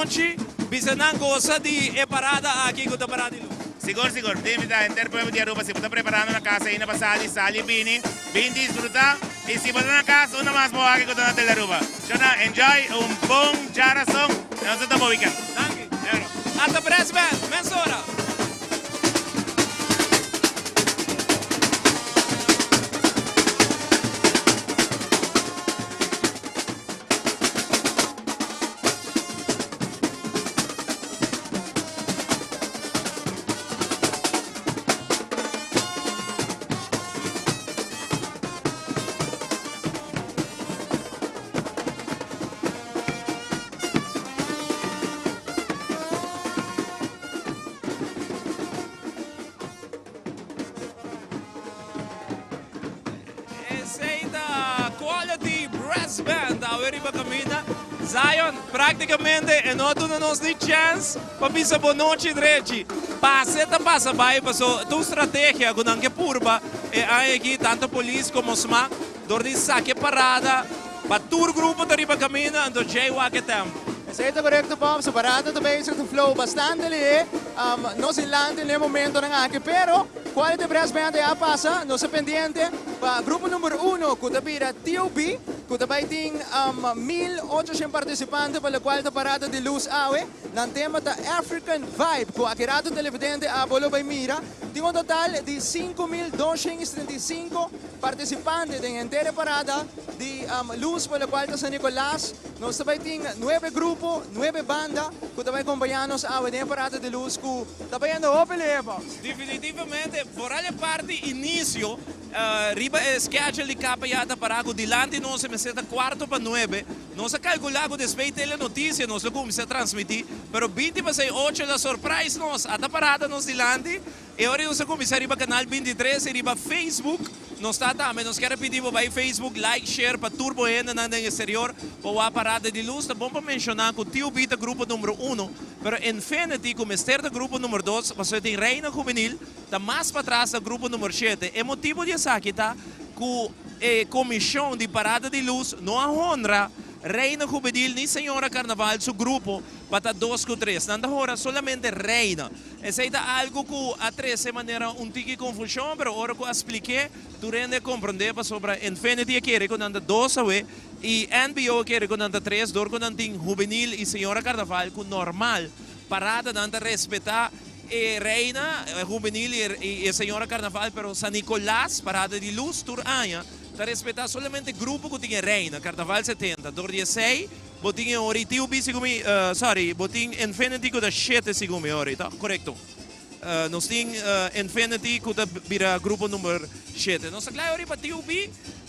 nochi, bisa nan gosa di e parada aki ku ta pará di lus. Sigur sigur, tin invitá henter pueblo di Aruba, si bo ta preparando na kas ainda pa sali, sali bini, bin disfrutá, i si bo ta na kas unda mas bo wak ku ta na Tele Aruba. Shona, enjoy, un bon djarason, i nos ta bo weekend. Danki. Ata Brass Band, mesora. Esey ta Quality Brass Band awe riba caminda. Zion, practicamente e no a duna nos ni chance pa bisa bo nochi drechi. Pase ta pasa bay paso ta un strategia cu nan ke purba e aña aki tanto polis como sma dor di saca e parada pa tur grupo ta riba caminda anto djey wak e tempo. Esey ta corecto Bob, su parada ta bezig ta flow bastante lihe. Nos dilanti n'e momentonan aki pero. Quality Brass Band a pasa, nos ta pendiente pa grupo number uno cu ta bira TOB, cu ta bay tin 1800 participante pa locual ta parada di luz awe. Nan tema ta African Vibe, cu aki rato televidente abo lo bay mira. Tin un total di 5235 participante den henter e parada di luz pa locual ta San Nicolas. Nos ta bay tin nuebe grupo, nuebe banda cu ta bay compaña nos awe den e parada di luz cu ta bayendo hopi lejos. Definitivamente, foral e parti inicio riba e schedule di KPA ta para cu dilanti nos e mester ta cuarto pa nuebe. Nos a calcula cu despues Telenoticia nos lo cuminsa transmiti, pero binti pa sei ocho la surprise nos a ta parada nos dilanti. E ora nos a cuminsa riba canal 23 y riba Facebook nos ta tambe. Nos kier a pidi bo bay Facebook, like, share pa tur bo hendenan den exterior pa wak Parada di Luz. Ta bon pa menciona cu TUB ta grupo numero uno. Pero Infinity cu mester ta grupo numero dos pasobra tin Reina Juvenil ta mas patras na grupo numero shete. E motibo di esaki ta cu e comision di Parada di Luz no a honra Reina Juvenil ni Señora Carnaval su grupo pa ta dos cu tres. Nan ta hora solamente Reina. Esey ta algo cu a trece manera un tiki confusion pero ora cu a spliké tur hende a comprende pasobra Infinity a kere cu nan ta dos awe Y NBO a kere cu nan ta tres dor cu nan tin Hubenil y Señora Carnaval cu normal parada nan ta respeta e Reina, Hubenil y e Señora Carnaval pero San Nicolas parada di luz tur aña ta respeta solamente grupo cu tin e Reina Carnaval 70 dor di esey bo tin e ora y tin un bici cu mi sorry bo tin Infinity cu ta shete segun mi ora ta corecto Nos tin Infinity cu ta bira grupo number shete. Nos ta cla ori pa TUB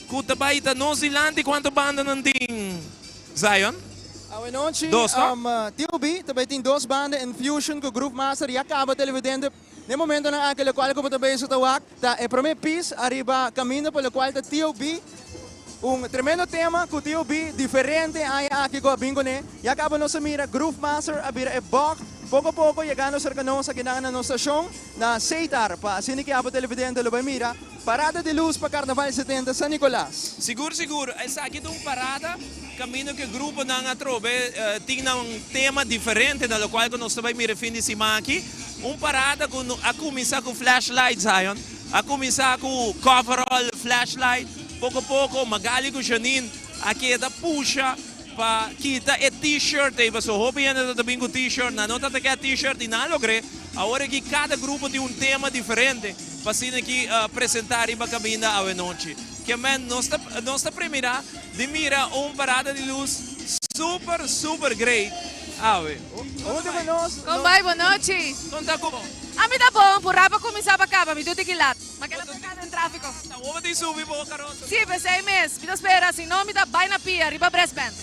cu ta bay ta nos dilanti. Cuanto banda nan tin, Zion? Awenochi, Dos, no? TUB ta bay tin dos banda, Infusion cu Groove Master ya caba televidente. Den momentonan aki locual cu bo ta bezig ta wak ta e prome pis ariba caminda pa locual ta TUB. Un tremendo tema cu TUB diferente aña aki cu a bin cune. Ya caba nos a mira Groove Master a bira e bog poco poco yegando cerca nos akinan na nos stacion na Seitar pa asina ki abo televidente lo bay mira Parada di Luz pa Carnaval 70 San Nicolas. Sigur sigur esaki ta un parada caminda cu e gruponan atrobe tin nan tema diferente na locual cu nos ta bay mira e fin di siman aki. Un parada cu a cuminsa cu flashlight Zion. A kuminsá ku coverall, flashlight, poko poko Magali ku Janine a keda pusha pa kita e t-shirt ei pasobra hopi hende ta bin ku t-shirt, nan no ta ta keda t-shirt i nan a logr'é. Awor aki kada grupo tin un tema diferente pa asina aki presentá riba kaminda awenochi. Ke men nos ta nos ta premirá di mira un parada di lus super super great awe. Huntu ku nos. Kon bai bonochi. Kon ta ku bo? Ami ta bon, purá pa kuminsá pa kaba, mi tuti ki lat. Ma keda pegá den tráfiko. Ta wowo tin subi bo karosa. Sí, p'esei mes. Mi ta spera, si no mi ta bai na pia riba Bresband.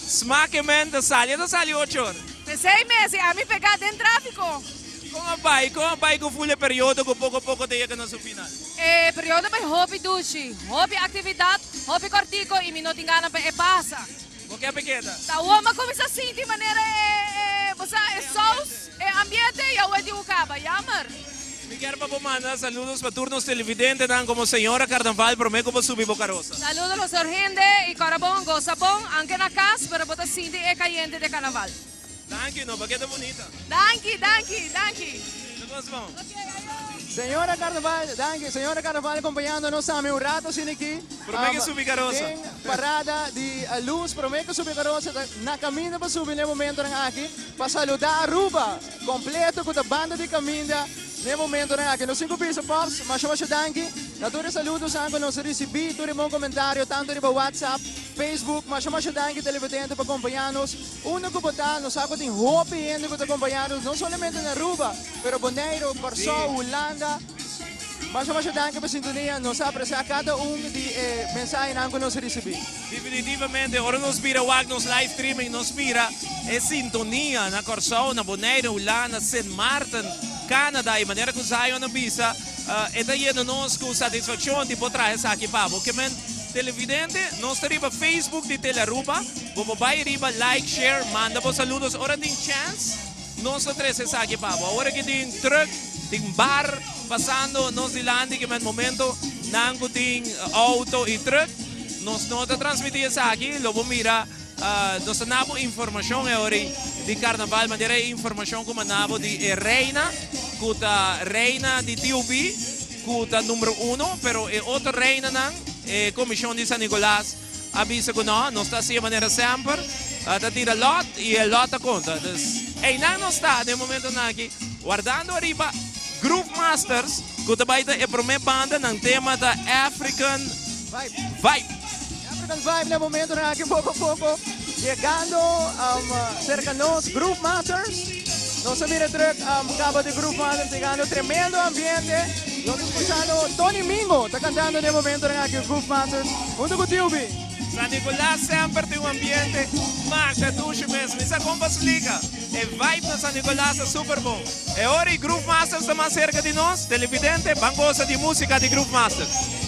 Smakemen ta sali, e ta sali ocho or. P'esei mes, i ami pegá den tráfiko. Kon a bai? Kon a bai ku ful e periodo ku poko poko ta yega na su final? E periodo bai hopi dushi, hopi aktividat, hopi kòrtiko i mi no tin gana pa e pasa. Bo ke peketa? Ta wou a kuminsá sinti manera e, bo sa, e sous, e ambiente i awor di un kaba. Jammer. Mi kier pa bo manda saludos pa tur nos televidentenan como señora Carnaval prome cu bo subi bo carosa. Saludos nos tur hende y cora bon, goza bon, anke na cas pero bo ta sinti e cayente de Carnaval. Danki no, pa keda bunita. Danki, danki, danki. Nos vemos bon. Ok, ayo. Señora Carnaval, danki. Señora Carnaval acompañando nos tambe un rato asina aki. Prome que subi carosa. Den parada di luz, prome que subi carosa, ta na caminda pa subi n'e momentonan aki pa saluda Aruba completo cu ta banda di caminda n'e momentonan aki. Nos tin cu bisa Pops, masha masha danki na tur e saludonan cu nos a ricibi, tur e bon comentario tanto riba WhatsApp, Facebook. Masha masha danki televidente pa acompaña nos. Unda cu bo ta, nos sa cu tin hopi hende cu ta acompaña nos, no solamente na Aruba, pero Boneiru, Kòrsou, Hulanda. Masha masha danki pa sintonia, nos a aprecia cada un di e mensahenan cu nos a ricibi. Definitivamente, ora nos bira wak nos live streaming, nos mira e sintonia na Kòrsou, na Boneiru, Hulanda, Sint Maarten, Canada, y manera cu Zion a bisa, e ta yena nos cu satisfaccion di por traha esaki pa bo. Ke men televidente, nos ta riba Facebook di Telearuba, bo por bay riba like, share, manda bo saludos ora tin chance. Nos ta trece esaki pa bo. Awor aki tin truck, tin bar pasando nos dilanti ki men momento nan cu tin auto y truck. Nos no ta transmiti esaki, lo bo mira nos ta nabo informacion e ora di carnaval manera e informacion cu mandabo di e reina cu ta reina di TUB cu ta numero uno, pero e otro reinanan e comision di San Nicolas A bisa cu no, nos ta haci'e manera semper, ta tira lot y e lot ta conta. Dus eynan nos ta den momentonan aki wardando ariba Groove Masters cu ta bay ta e prome banda, nan tema ta African Vibe. African Vibe den momentonan aki poco poco yegando cerca nos Groove Masters. Nos a mira druk caba di Groove Masters yegando tremendo ambiente. Nos ta escuchando Tony Mingo ta cantando den momentonan aki Groove Masters hunto cu Tilby. San Nicolas semper tin un ambiente masha dushi mes. Mi sa con pa splica. E vibe na San Nicolas ta super bon. E ora y Groove Masters ta mas cerca di nos, televidente, ban goza di musica di Groove Masters.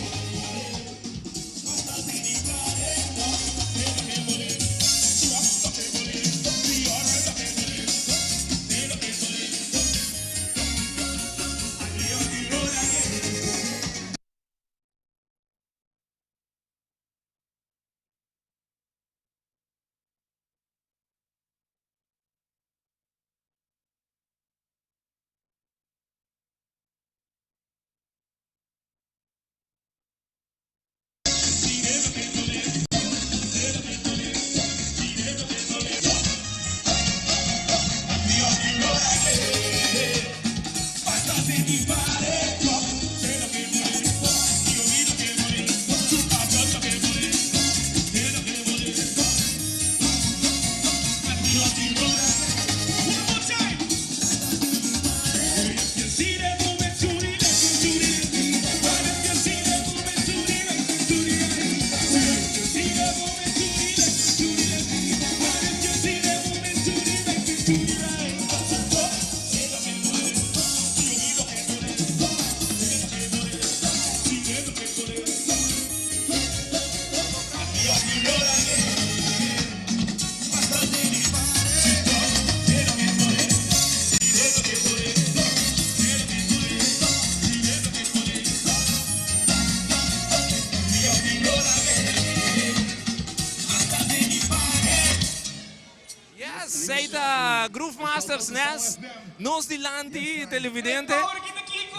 Yes, sei ta Groove Masters Nest. Nos dilanti televidente.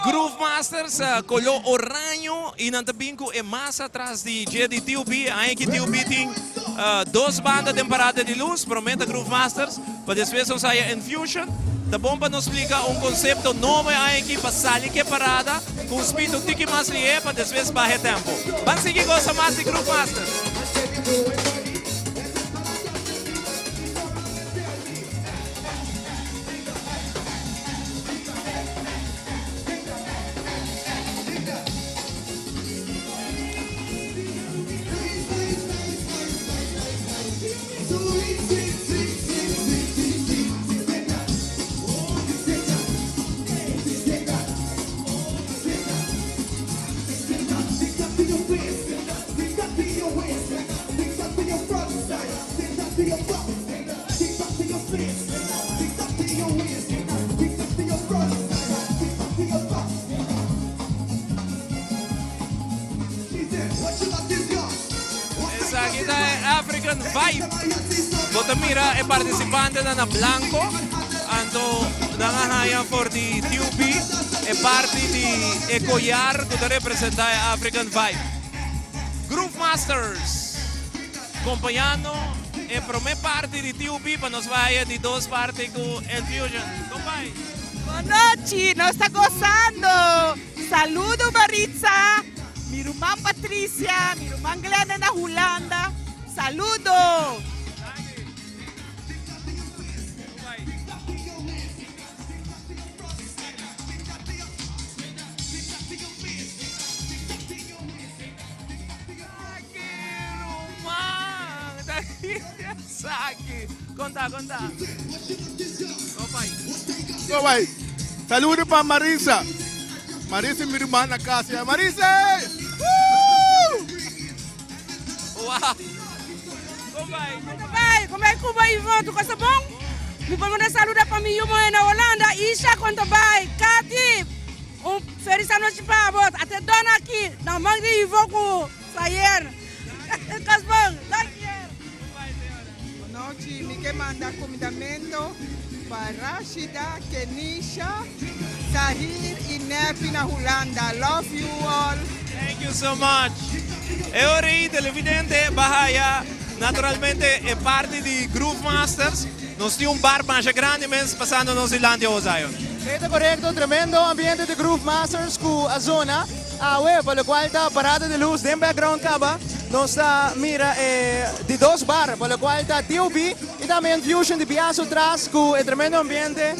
Groove Masters color oraño y nan ta bin cu e masa tras di dje di TUB. Aña ki TUB tin dos banda den parada di luz. Prome ta Groove Masters, pa despues nos haya Infusion. Ta bon pa nos splica un concepto nobo e aña aki pa sali ke parada cu un speed un tiki mas lihe pa despues baha e tempo. Ban sigui goza mas di Groove Masters. Vibe. Bo ta mira e participantenan na blanco, anto nan a haya for di TUB e parti di e collar cu ta representa e African Vibe. Groove Masters compañando e prome parti di TUB pa nos bai e di dos parti cu Enfusion. Con bai? Bonochi, nos ta gozando. Saludo Maritza, mi ruman Patricia, mi ruman Glenda na Hulanda. Saludo! Conta, conta. Go bai. Saludo pa Marisa. Marisa mi ruman na cas ya. Marisa! Woo! Wow. Con bai? Con bai? Con bai Cuba Ivon? Tu cosa bon? Mi por manda saluda pa mi yu moe na Holanda. Isha, con ta bai? Katy, un feliz anochi pa bo. Ate dona aki na man di Ivon cu Sayer. Cos bon. Dank je. Nochi, mi ke manda kumindamentu pa Rashida, Kenisha, Sahir i Nefi na Hulanda. Love you all. Thank you so much. E ora ei televidente bahaya naturalmente e parti di Groove Masters. Nos tin un bar masha grandi mes pasando nos dilanti awo Zion. E ta korekto, tremendo ambiente di Groove Masters ku a zona awe pa lokual ta parada di lus den background kaba. Nos ta mira e di dos bar pa lokual ta TOB i tambe Infusion di Biaso tras ku e tremendo ambiente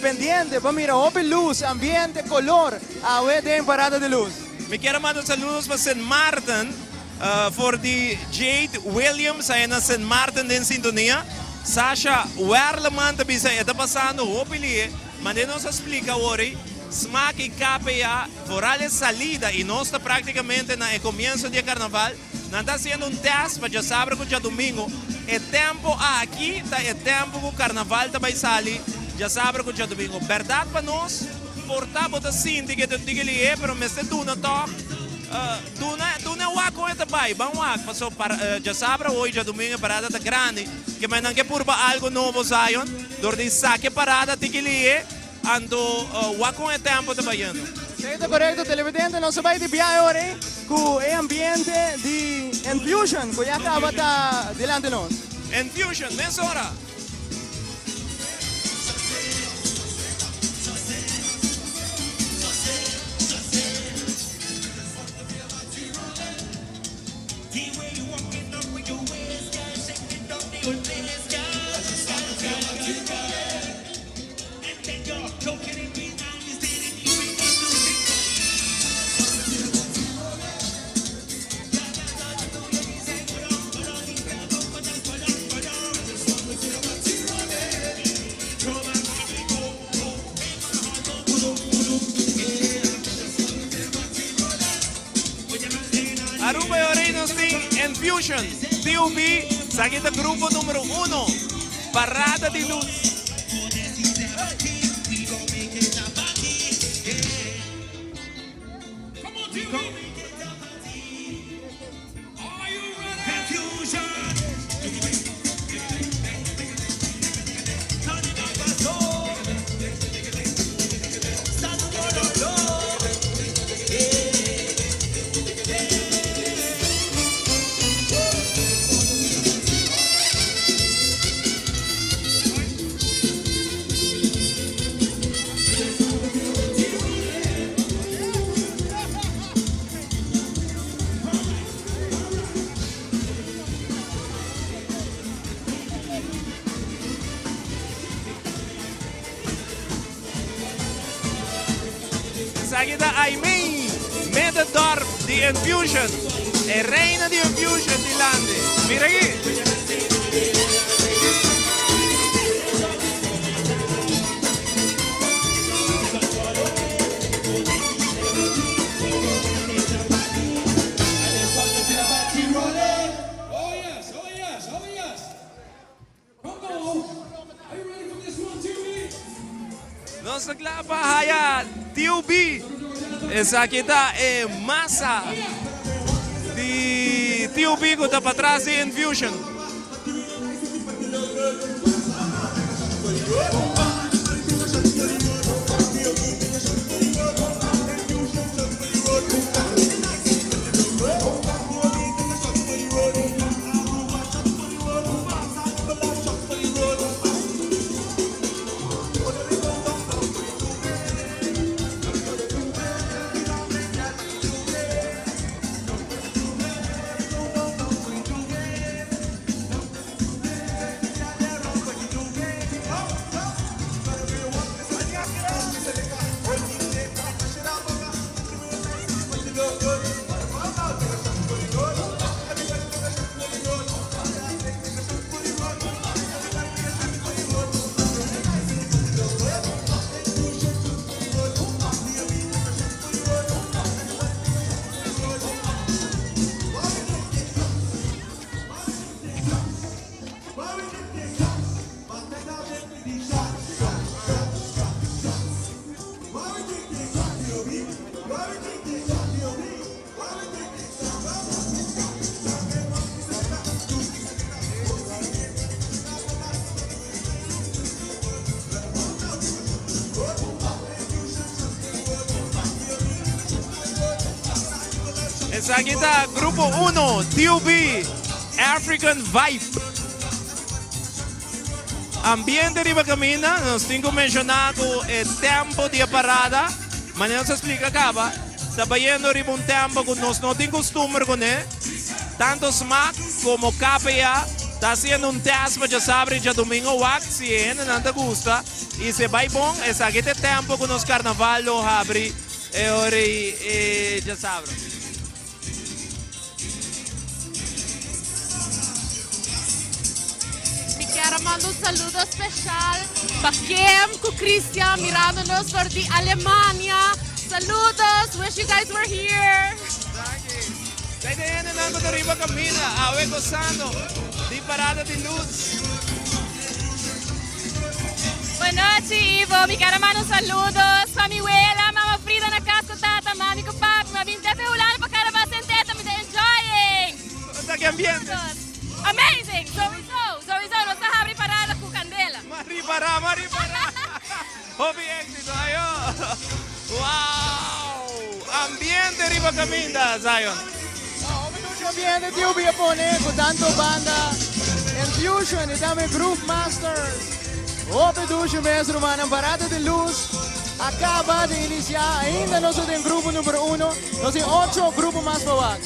pendiente pa mira hopi lus, ambiente, kolor awe den parada di lus. Mi kier a manda saludos pa Sint Maarten for di Jade Williams aya na Sint Maarten den sintonia. Sasha Werleman ta bisa e ta pasando hopi lihe, mande nos a splika awor ei, Smaak i KPA vooral e salida i nos ta praktikamente na e komienso di e karnaval, nan ta hasiendo un tèst pa djasabra ku djadumingu, e tempo aki ta e tempo ku karnaval ta bai sali djasabra ku djadumingu. Bèrdat pa nos por ta bo ta sinti ku e ta un tiki lihe pero mester duna tòg. Duna duna e wak kon e ta bai, ban wak, paso para djasabra hoy djadumingu e parada ta grandi, ke men nan ke purba algo nobo Zion, dor di saka e parada tiki lihe, anto wak kon e tempo ta bayendo. Esei ta korekto televidente, nos a bai di biahe ora ei ku e ambiente di Enfusion ku ya kaba ta dilanti nos. Enfusion, mesora! Aruba y ora nos tin Enfusion, TUB, esaki ta grupo numero uno, Parada di Luz. Esaki ta Aimee Middendorp di Infusion, e reina di Infusion di Lande. Mira aki. Nos ta kla pa haya TUB. Esaki ta e masa di TUB ku ta patras di Infusion. Esaki ta Grupo Uno, TUB, African Vibe. Ambiente riba caminda, nos tin cu menciona cu e tempo di e parada, manera nos a splica caba, ta bayendo riba un tempo cu nos no tin costumber cune. Tanto smaak como KPA ta haciendo un test pa djasabra y djadomingo wak si e hendenan ta gusta y si e bay bon, esaki ta e tempo cu nos carnaval lo habri e ora y djasabra. Mi kier a manda un saludo special pa Kim cu Christian mirando nos for di Alemania. Saludos, wish you guys were here. Dai den hendenan ku ta riba kaminda awe gosando di parada di lus. Buenochi Ivo, mi kier a manda un saludos pa mi wela, mama Frida na kas ku tata, mami ku papi, mi a bin desde Hulanda pa Carabas Senteta, mi ta enjoying! Kon ta ki ambiente? Amazing! Souiso, souiso, nos ta habri parada ku kandela. Mari para, mari para! Hopi éxito, ayo! Wow! Ambiente riba caminda, Zion. Hopi dushi ambiente Tio Bia pone cu tanto banda Infusion y tambe Groove Masters. Hopi dushi mes rumannan. Parada di Luz a caba di inicia. Ainda nos ta den grupo numero uno. Nos tin ocho grupo mas pa wak.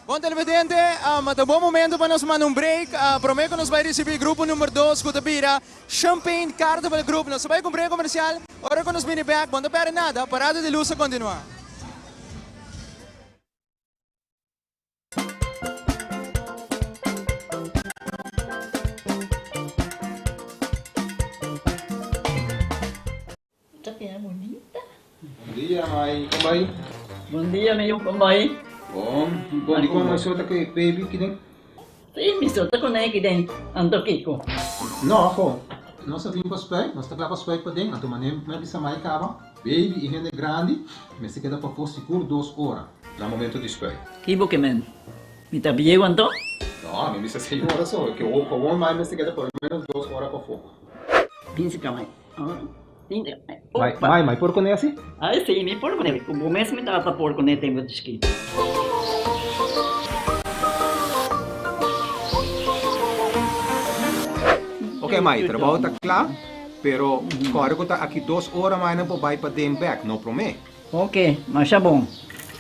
Bon televidente, um, ta bon momento pa nos manda un break. Prome cu nos bay ricibi grupo number 2 cu ta bira Champagne Carnival Group. Nos ta bay cu un break comercial. Ora cu nos bini back, bo no ta perde nada. Parada di Luz ta continua. Ta bira bunita. Bon dia, mai. Kon bai? Bon dia, mi yu. Kon bai? Bon. Bon, di kon mai so ta ku e baby ki den? Si, mi so ta ku nan aki den. Anto kiko? No, afo. Nos a bin pa spuit. Nos ta kla pa spuit paden. Anto manera mi a bisa mai kaba, baby i hende grandi mester keda pafó sigur dos ora na momento di spuit. Ki bo ke men? Mi ta bieu anto? No, mi bisa seis ora so. Ke awor mai mester keda por lo menos dos ora pafó. Bin si ka mai. Mai, mai, mai por kuné asi? Ai si, mi por kuné. Ku bo mes mi tata por kuné tempu di chikitu. Ok mai, trabou ta kla, pero kòrda ku ta aki dos ora mai nan por bai paden bèk, no promé. Ok, masha bon.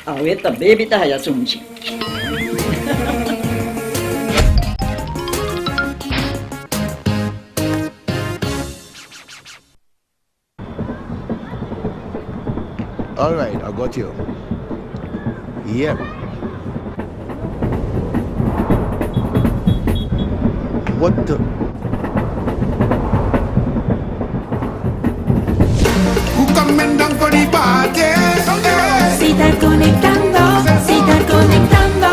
Awe ta baby ta haya sunchi. Alright, I got you. Yep. What the? Si ta conectando, si ta conectando.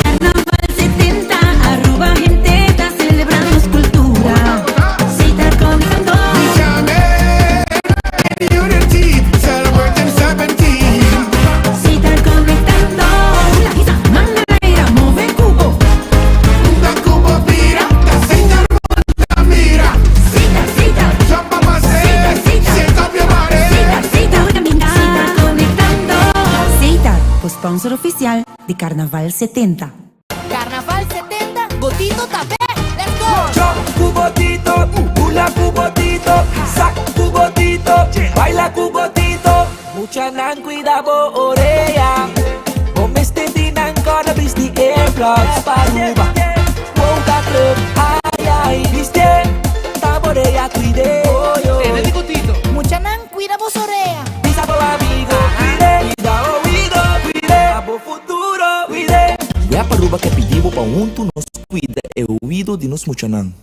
Carnaval 70, Aruba hende ta celebra nos cultura. Si ta conectando. Si ta conectando. Manga move cubo. Sita, sita. Sita, sita. Sita conectando. Setar, bo sponsor oficial di Carnaval 70. Carnaval 70, Botito ta back. Let's go! Jump ku botito, hula ku botito, sak ku botito, baila ku botito. Muchanan cuida bo orea, bo mester di nan corda bisti earplugs pa Aruba. Wonka Club, ay ay, bisti, ta borea cuide. Tene di botito. Muchanan cuida bo orea. Bisa bo amigo, cuide, cuida oido, cuide, pa bo futuro, cuide. Web Aruba ke pidi bo pa huntu nos cuida e oido di nos muchanan.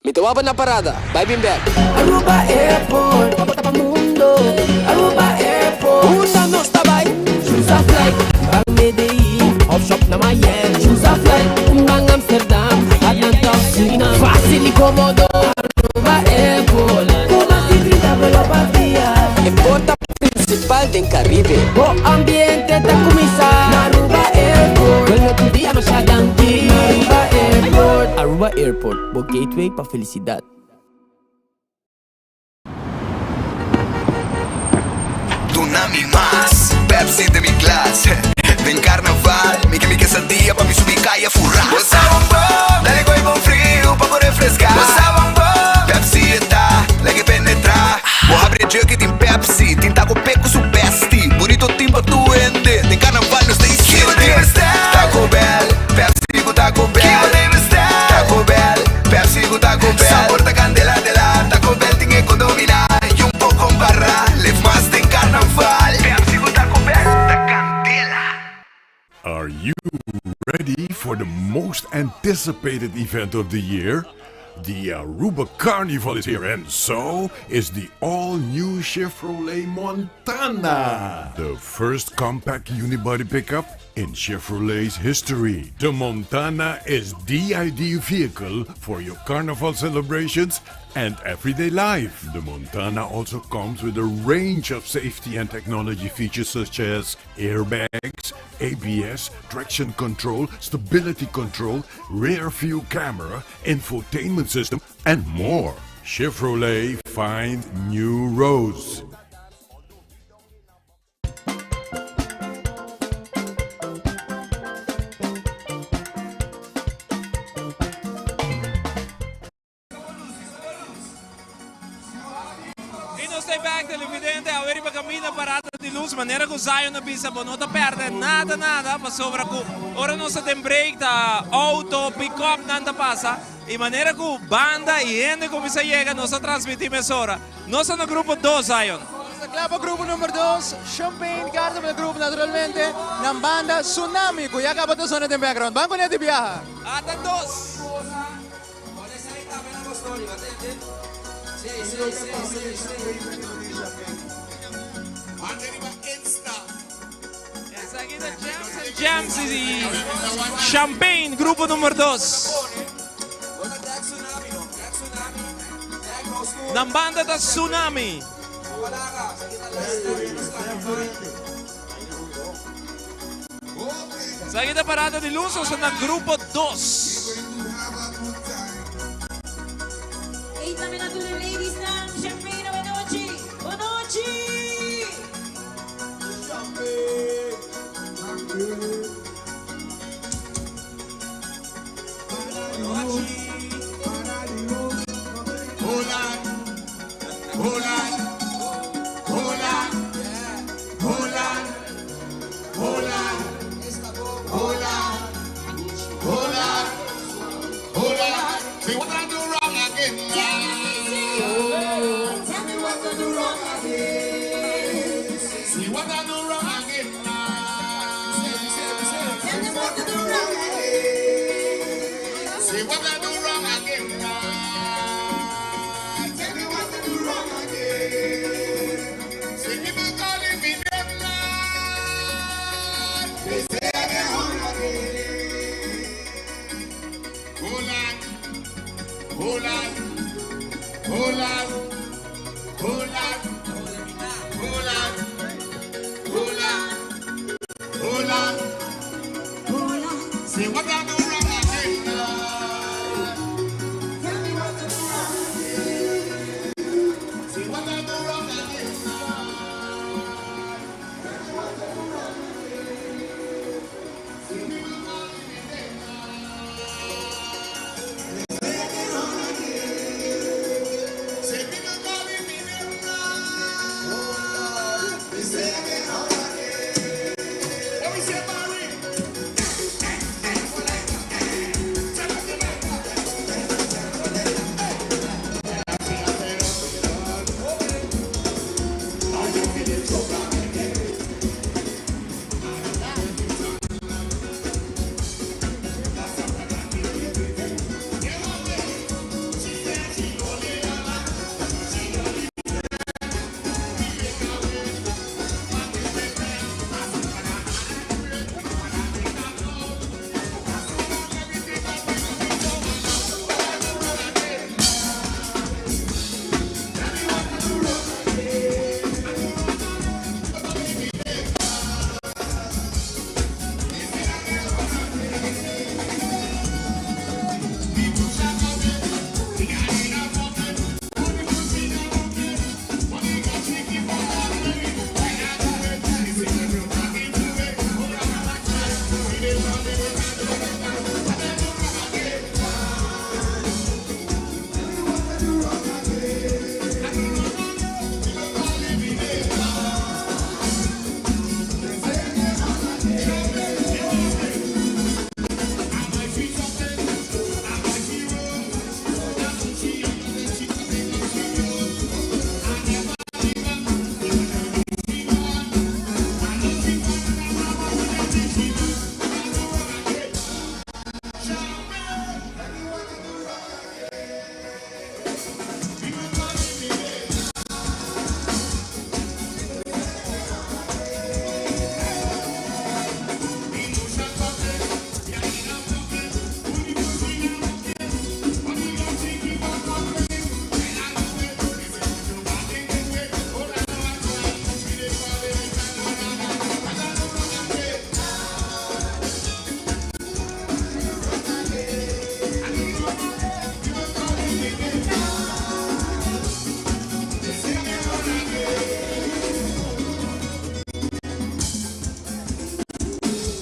Mi ta waba na parada, bai bin bek. Aruba Airport, pa bota pa mundo. Aruba Airport, unda nos ta bai? Choose a flight, ban Medellin, of shop na Miami. Choose a flight, ban Amsterdam, Atlanta of Suriname. Facil y comodo, Aruba Airport. Cu mas di 30 vuelo pa dia. E porta principal den Caribe. Bo ambiente ta cuminsa na Aruba Airport. Bueno tur dia masha danki. Aruba Airport. Aruba Airport, bo gateway pa felicidad. Duna mi mas Pepsi den mi glas Den carnaval mi ke mi quesadilla pa mi subi caya fura Bo sa un bon, dale gooi bon friu pa bo refresca Bo sa un bon, Pepsi e ta, lag'e penetra Bo habri e jug y tin Pepsi, tin taco pe cu su bestie Burrito tin pa tur hende, den carnaval nos ta insiente Taco Bell, Pepsi cu Taco Bell Taco Bell, Pepsi cu Taco Bell Sabor ta candela de la, Taco Bell tin e codomina Y un poco compara, leef mas den carnaval Pepsi cu Taco Bell ta candela. Are you ready for the most anticipated event of the year? The Aruba Carnival is here, and so is the all new Chevrolet Montana. The first compact unibody pickup in Chevrolet's history. The Montana is the ideal vehicle for your carnival celebrations and everyday life. The Montana also comes with a range of safety and technology features such as airbags, ABS, traction control, stability control, rear view camera, infotainment system, and more. Chevrolet find new roads. Y nos ta back televidente awe riba camina parada di luz manera cu Zion a bisa bo no ta perde nada nada pasobra cu ora nos ta den break ta auto pick up nan ta pasa y manera cu banda y hende cuminsa yega nos ta transmiti mesora nos ta na grupo dos Zion. Nos ta cla pa grupo number dos Champagne Carnival Group naturalmente nan banda Tsunami cu ya caba ta zona den background ban cune di biaha. Ata dos. Esaki ta Gems and Gems y Champagne, grupo numero dos. Nan banda ta Tsunami. Esaki ta parada di luz, nos ta na grupo dos. Ey tambe na tur e ladiesnan, Champagne awanochi.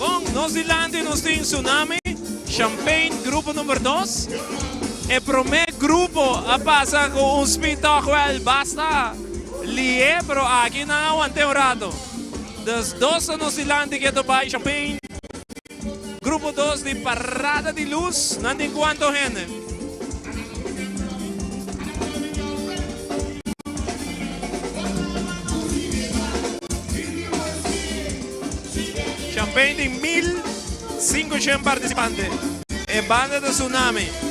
Bon, nos dilanti nos tin Tsunami, Champagne, grupo number 2. E prome grupo a pasa cu un speed toch wel basta lihe, pero aki nan a aguante un rato. Dus dos ta nos dilanti ke ta bay Champagne. Grupo 2 di Parada di Luz, nan tin cuanto hende? Champagne tin 1500 participante. E banda ta Tsunami.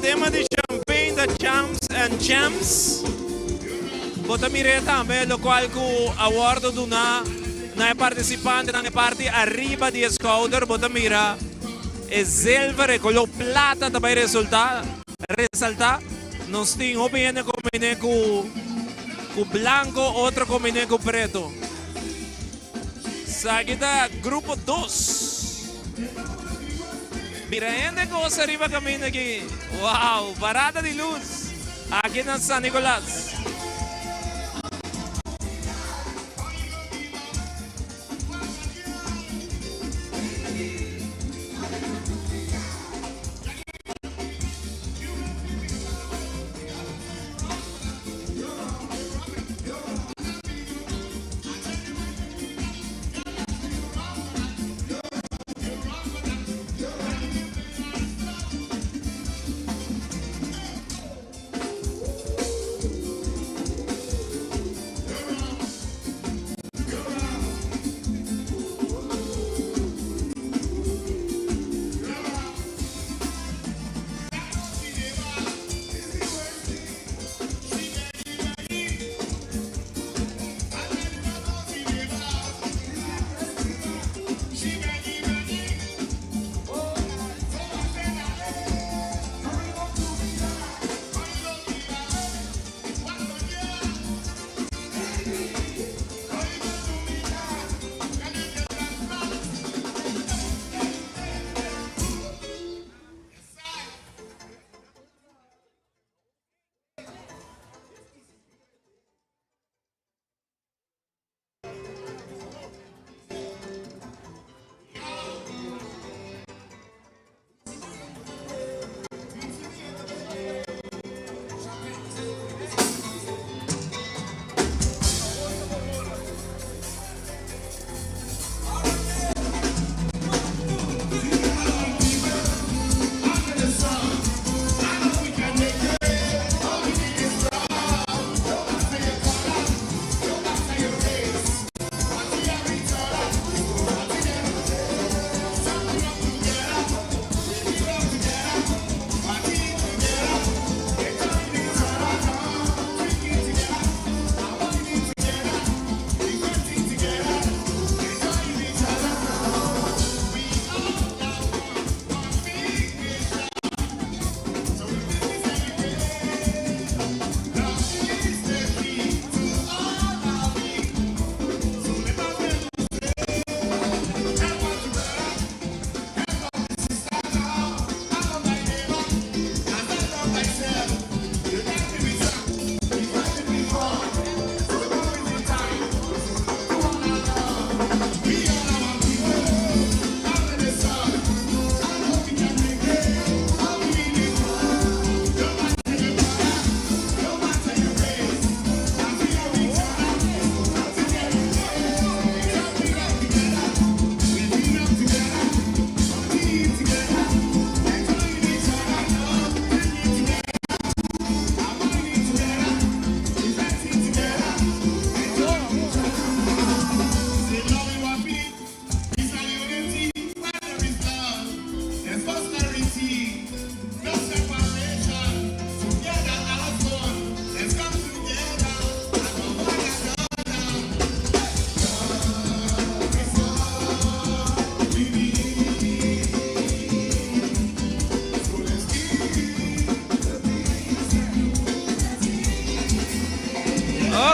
tema di champagne ta Champs and Champs. Bo ta mir'é tambe locual cu a wordo duna na e participantenan e parti ariba di e schouder. Bo ta mira e zilver, e color plata ta bay resulta, resalta. Nos tin hopi hende combine cu cu blanco, otro combine cu preto. Esaki ta grupo dos. Mira hende goza riba caminda aki. Wow, parada di luz aki na San Nicolas.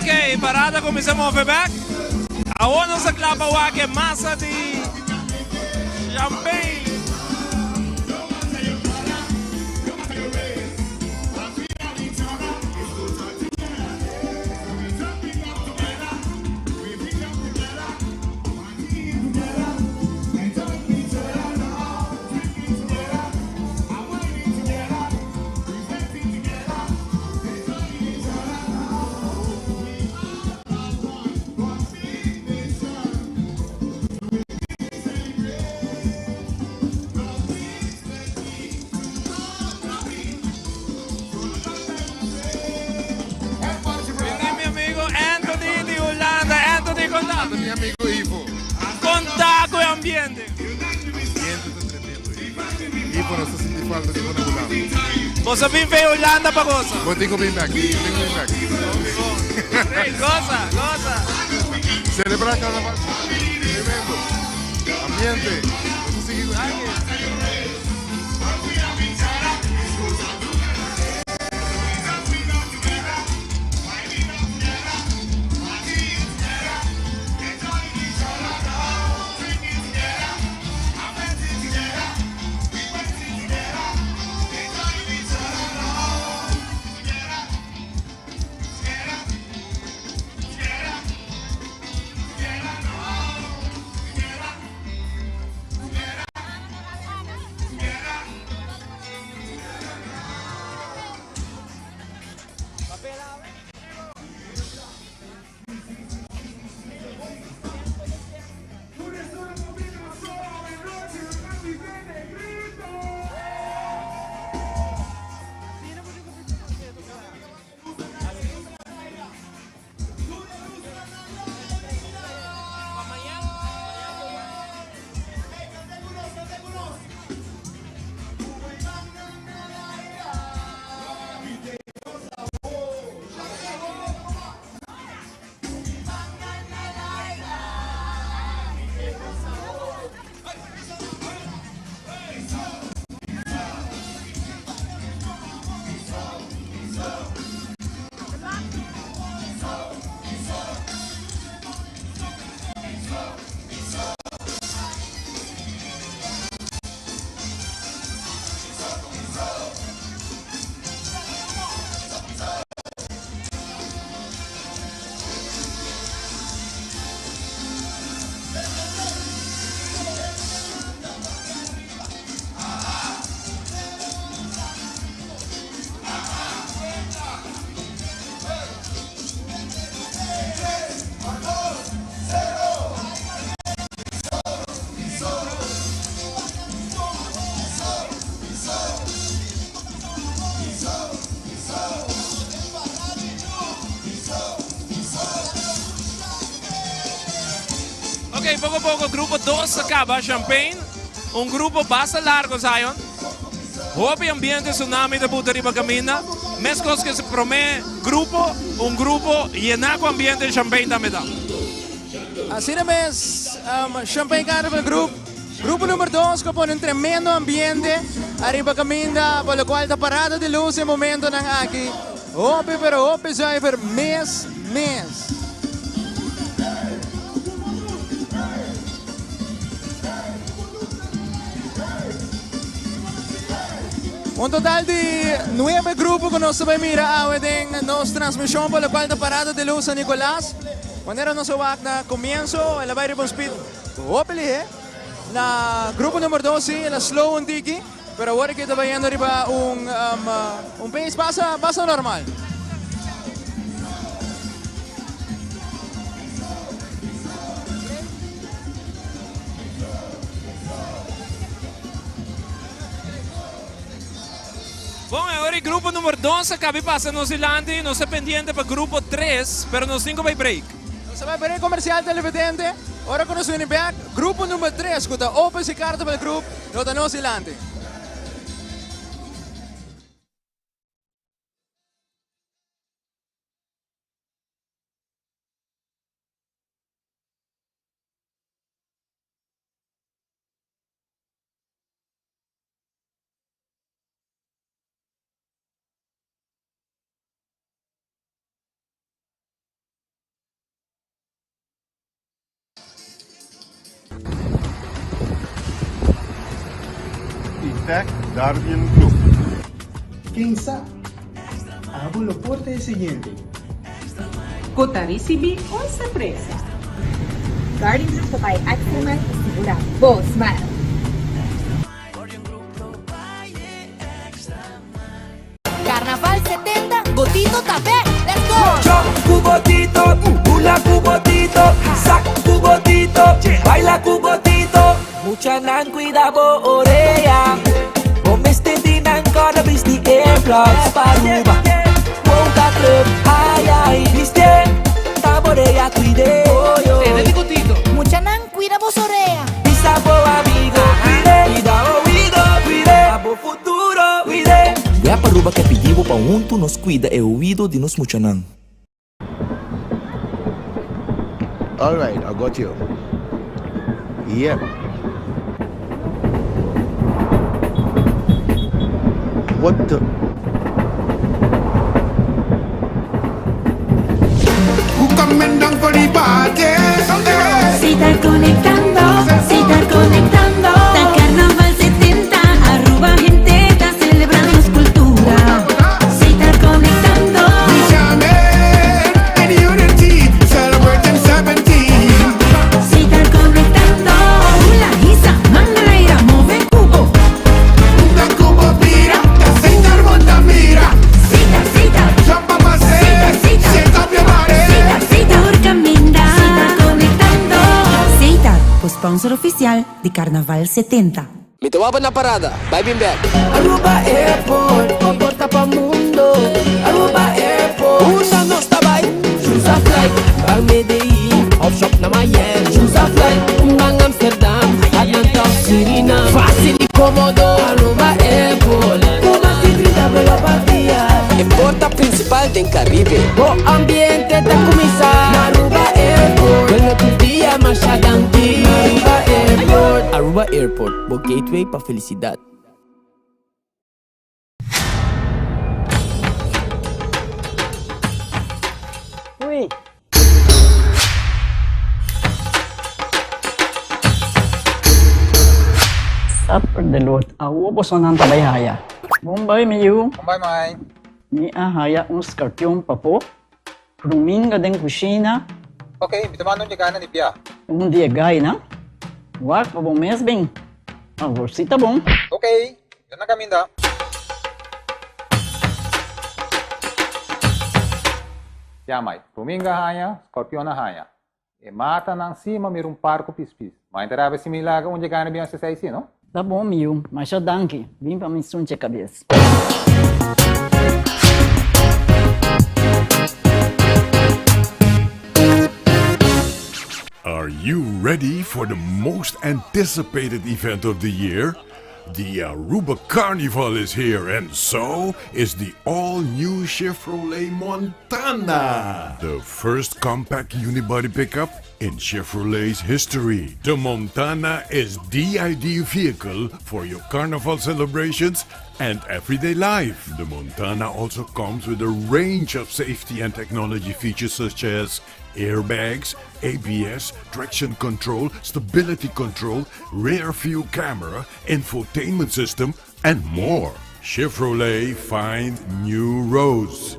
Ok, parada cuminsa move back. Awor nos a cla pa wak e masa di champagne. Bini mi amigo Anthony di Hulanda. Anthony, conta. Mi amigo Ivo. Conta cu e ambiente. Ambiente ta tremendo. Ivo, nos ta sinti. falta di bo na Hulanda. Bo sa bin fe Hulanda pa gosa. Bo tin ku bin bek. Bo tin ku bin bek. Hey, gosa, gosa. Celebra carnaval. Tremendo. Ambiente. Nos ta sigui ku. Ok, poco poco grupo 2 a caba Champagne. Un grupo basta largo, Zion. Hopi ambiente tsunami ta buta riba caminda. Mescos cu e prome grupo, un grupo yena cu ambiente Champagne tambe ta. Asina mes, Champagne Carnival Group, grupo number dos cu a pone un tremendo ambiente ariba caminda, pa locual ta parada di luz e momentonan aki. Hopi pero hopi zuiver mes mes. Un total di nuebe grupo cu nos ta bay mira awe den nos transmision pa locual ta Parada di Luz San Nicolas. Manera nos a wak na comienzo el a bay riba un speed hopi lihe. Na grupo number dos si el a slow un tiki. Pero awor aki ta bayendo riba un un pace basta basta normal. Bon, awor e grupo number dos a cabi pasa nos dilanti. Nos ta pendiente pa grupo tres, pero nos tin cu bay break. Nos ta bay break comercial televidente. Ora cu nos bini bek, grupo number tres cu ta Opus y Carnival Group lo ta nos dilanti. Itec Guardian Group. Ken sa? Abo lo por ta e siguiente. Cu ta ricibi un sorpresa. Guardian Group ta bay extra mile pa sigura bo smile. Carnaval 70, Botito ta bek! Let's go! Chop cu Botito, bula cu Botito, sak cu Botito, baila cu Botito. Muchanan cuida bo orea, bo mester di nan corda bisti earplugs pa Aruba. Boca Club, ay ay, bistié, ta bo orea cuid'é. Tene di Botito. Muchanan cuida boso orea. Bisa bo amigo cuid'é, cuida oido cuid'é, pa bo futuro. Aruba ke pidi bo pa huntu nos kuida e oido di nos muchanan. Alright, I got you. Yep. What the? Who coming down for the party? Si ta conectando, si ta conectando. Ta Carnaval 70, Aruba hende ta celebra nos cultura. Si ta conectando. We jamming in unity, celebrating 17. Si ta conectando. Hula, hisa, mangalaira, move cubo. Unda cubo bira, ta Setar bo ta mira. Sita, sita. Jump up and say, Sita, shake up your body. Sita, sita. Tur caminda. Si ta conectando. Setar, sponsor oficial di Carnaval 70. Mi ta wak bo na parada, bai bin bek. Aruba Airport, bo porta pa mundo. Aruba Airport. Unda nos ta bai? Choose a flight, ban Medellin, of shop na Miami. Choose a flight, ban Amsterdam, Atlanta of Suriname. Facil y comodo, Aruba Airport. Cu mas di 30 vuelo pa dia. E porta principal den Caribe. Bo ambiente ta cuminsa na Aruba Airport. Bueno tur dia, masha danki. Aruba Airport. Aruba Airport, bo gateway pa felicidad. Ui. Supper de lot. Awo bosonan ta bai haya. Bon bai mi yu. Bon bai mai. Mi a haya un skarpion papo. Pruminga den kushina. Ok, mi ta manda un yegana di bia. Un di e gainan. Wak pa bo mes bin. Awor si ta bon. Ok, mi ta na kaminda. Ya mai, pruminga haña, skorpion a haña. E matanan si ma mira un par ku pispis. Ma inta rabia si mi laga un dje gana bin hasi esei si, no? Ta bon mi yu, masha danki. Bin pa mi sunche kabes. Are you ready for the most anticipated event of the year? The Aruba Carnival is here and so is the all-new Chevrolet Montana. The first compact unibody pickup in Chevrolet's history. The Montana is the ideal vehicle for your carnival celebrations and everyday life. The Montana also comes with a range of safety and technology features such as airbags, ABS, traction control, stability control, rear view camera, infotainment system, and more. Chevrolet find new roads.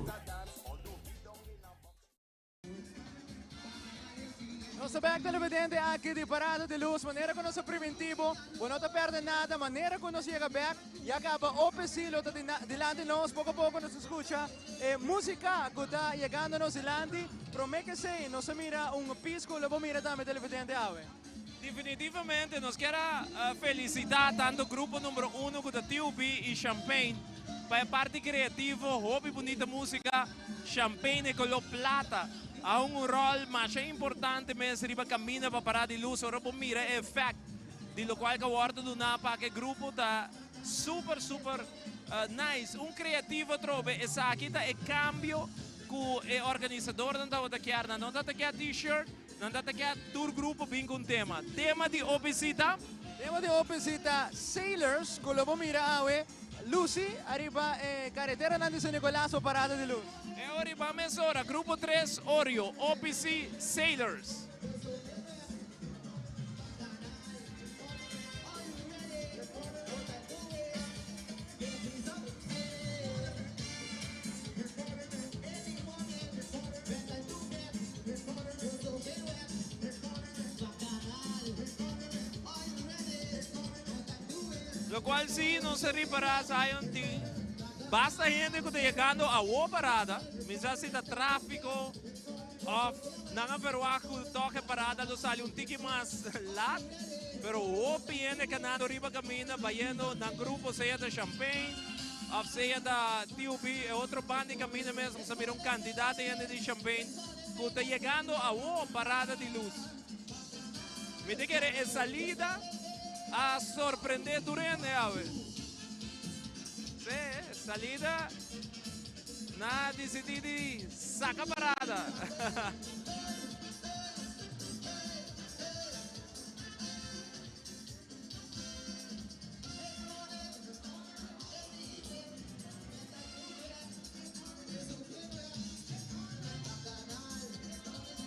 Nos ta bek televidente aki di Parada di Luz, manera cu nos a priminti bo, bo no ta perde nada, manera cu nos yega bek, ya caba OPC lo ta dilanti nos, poco a poco nos ta scucha e musica cu ta yegando nos dilanti, prome cu esey nos a mira un pisco, lo bo mira tambe televidente awe. Definitivamente nos kier a felicita tanto grupo numero uno cu ta TUB y Champagne pa e parti creativo, hopi bunita musica, Champagne e color plata a hunga un rol masha importante mes riba camina pa Parada di Luz, ora bo mira e effect di locual cu a wordo duna pa ke grupo ta super super nice, un creativo atrobe, esaki ta e cambio cu e organisadornan tabata kier, nan no tabata kier t-shirt, Nan ta ta tur grupo bin ku un tema. Tema di OPC ta? Tema di OPC ta Sailors ku lo bo mira awe lusi ariba e kareteranan di San Nicolas pa Parada di Luz. E ora riba mesora, Grupo tres, Oreo, OPC, Sailors. Locual si nos a ripara Zion tin basta hende cu ta yegando awo parada, mi sa si ta trafico of nan a verwacht cu toch e parada lo sali un tiki mas laat, pero hopi hende canando riba caminda bayendo nan grupo sea ta Champagne of sea ta TUB e otro banda di caminda mes nos a mira un cantidad di hende di Champagne cu ta yegando awo parada di luz. Mi ta kere e salida a sorprende tur hende awe. Sí, salida na disidí di saka parada.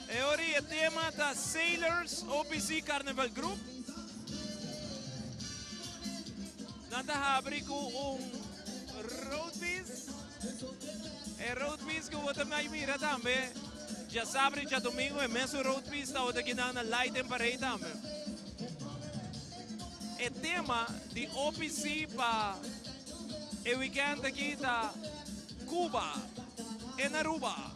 E ora e tema ta Sailors OPC Carnival Group. Nan ta habri ku un roadpiece. E roadpiece ku bo ta mai mira tambe djasabra i djadomingo e mesun roadpiece tabata kinan na Light and Parade tambe. E tema di OPC pa e weekend aki ta Cuba en Aruba.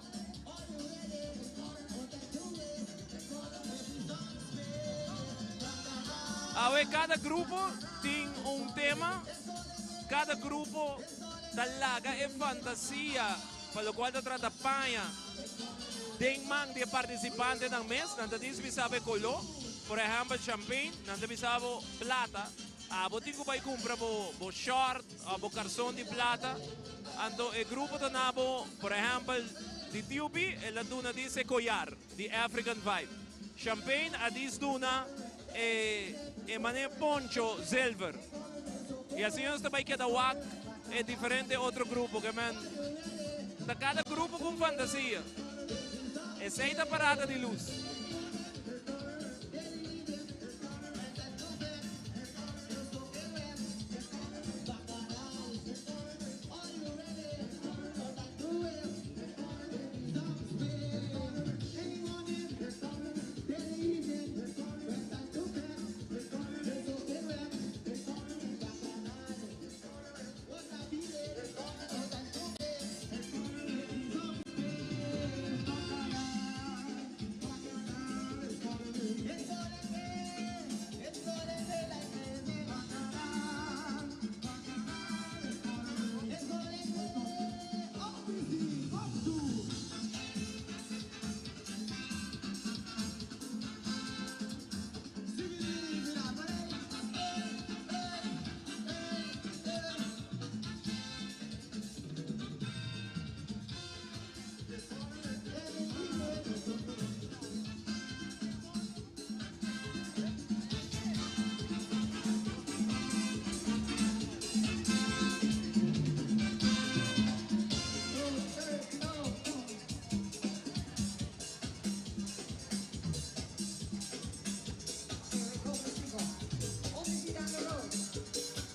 Awe cada grupo tin un tema, cada grupo ta laga e fantasia pa locual ta trata paña den man di e participantenan mes. Nan ta dis bisa bo e color, por ehempel champagne, nan ta bisa bo plata. Abo tin cu bay cumpra bo bo short of bo carson di plata. Anto e grupo ta na bo, por ehempel, di TUB el a duna dis e collar di African Vibe. Champagne a dis duna e e mane poncho zilver. Y asina nos ta bay keda wak e diferente otro grupo ke men ta cada grupo cu un fantasia. Esey ta parada di luz.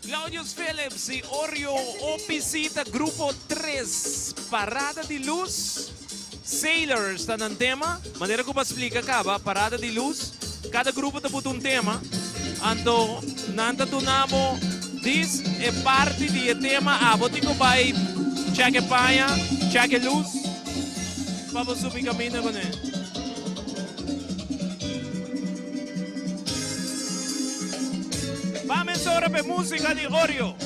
Claudius Philips y Oreo OPC ta grupo 3. Parada di Luz, Sailors ta nan tema. Manera cu bo a splica caba, Parada di Luz, cada grupo ta buta un tema. Anto nan ta duna bo dis e parti di e tema abo tin cu bay check e paña, check e luz pa bo subi caminda cune. Ba mesora p'e musica di Oreo.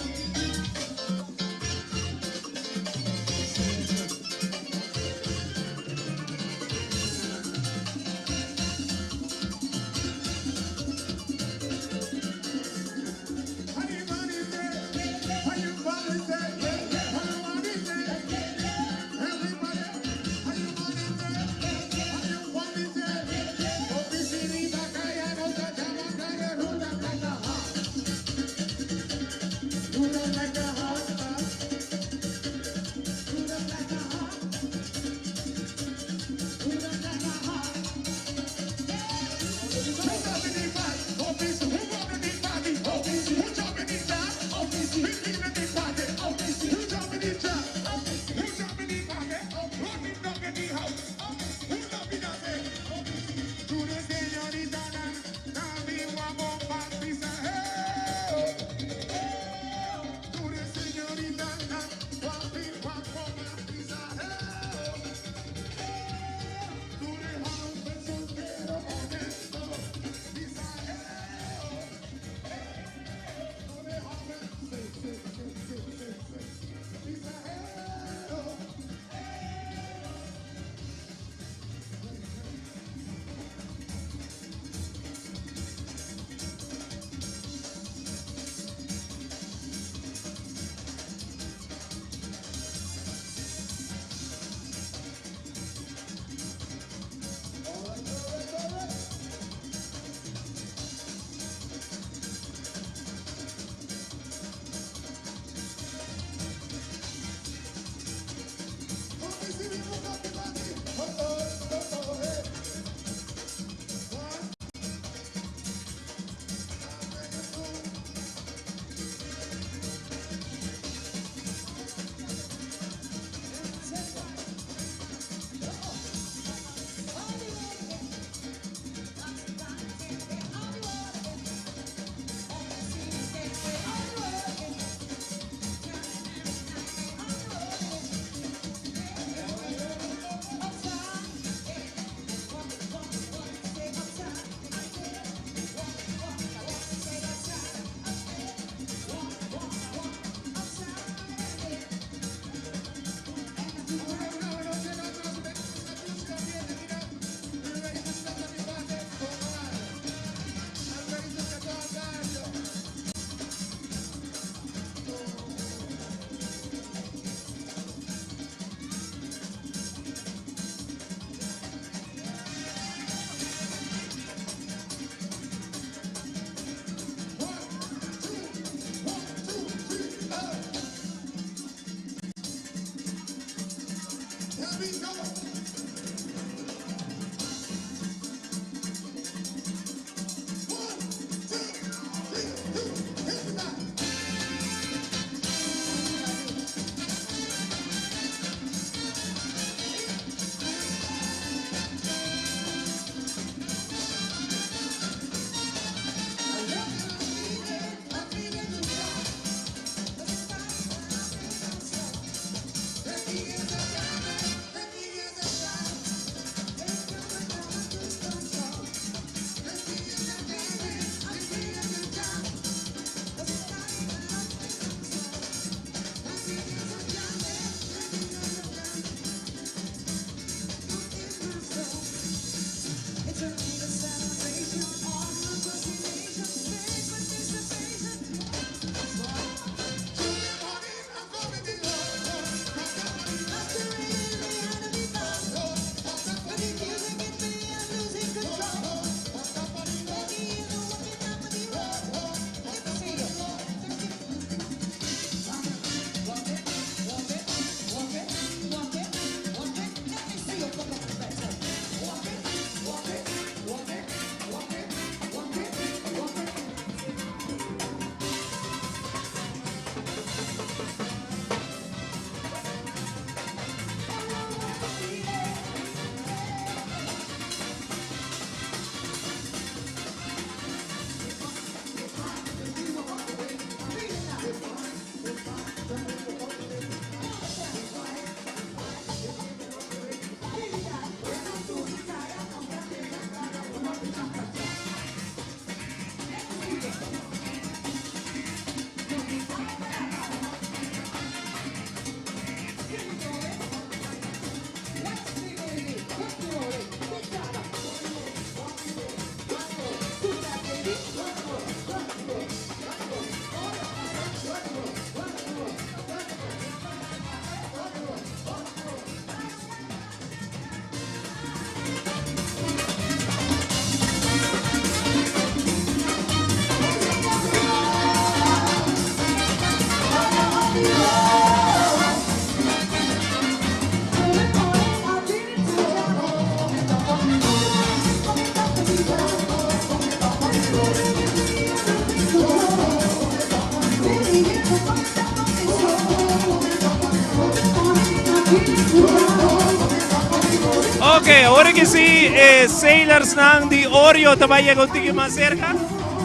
Ok, awor ki si e Sailorsnan di Oreo ta bai yega un tiki mas serka.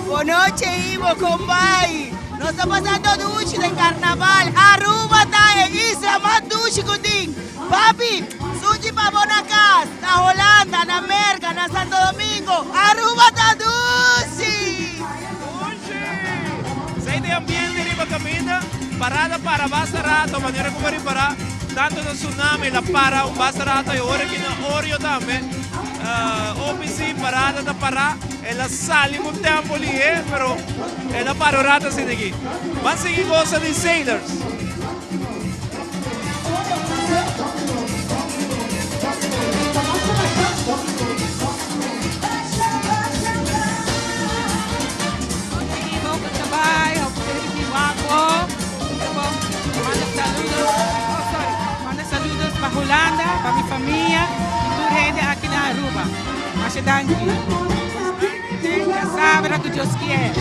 Bonochi Ivo, con bai? Nos ta pasando dushi den carnaval. Aruba ta e isla mas dushi cu tin. Papi, sunchi pa bo na cas, na Holanda, na Merca, na Santo Domingo. Aruba ta dushi! Sei den ambiente riba caminda, parada para basta rato, manera cu bo ripara, tanto na Tsunami la para un basta rato y ora aki na Oreo tambe, OPC parada ta para, el a sali un tempo lihe, pero el a para un rato asina aki. Ban sigui gosa di Sailors. Manda saludos pa Hulanda, pa mi famia y tur hende aki na Aruba. Masha danki. Ya sabra cu Dios kier.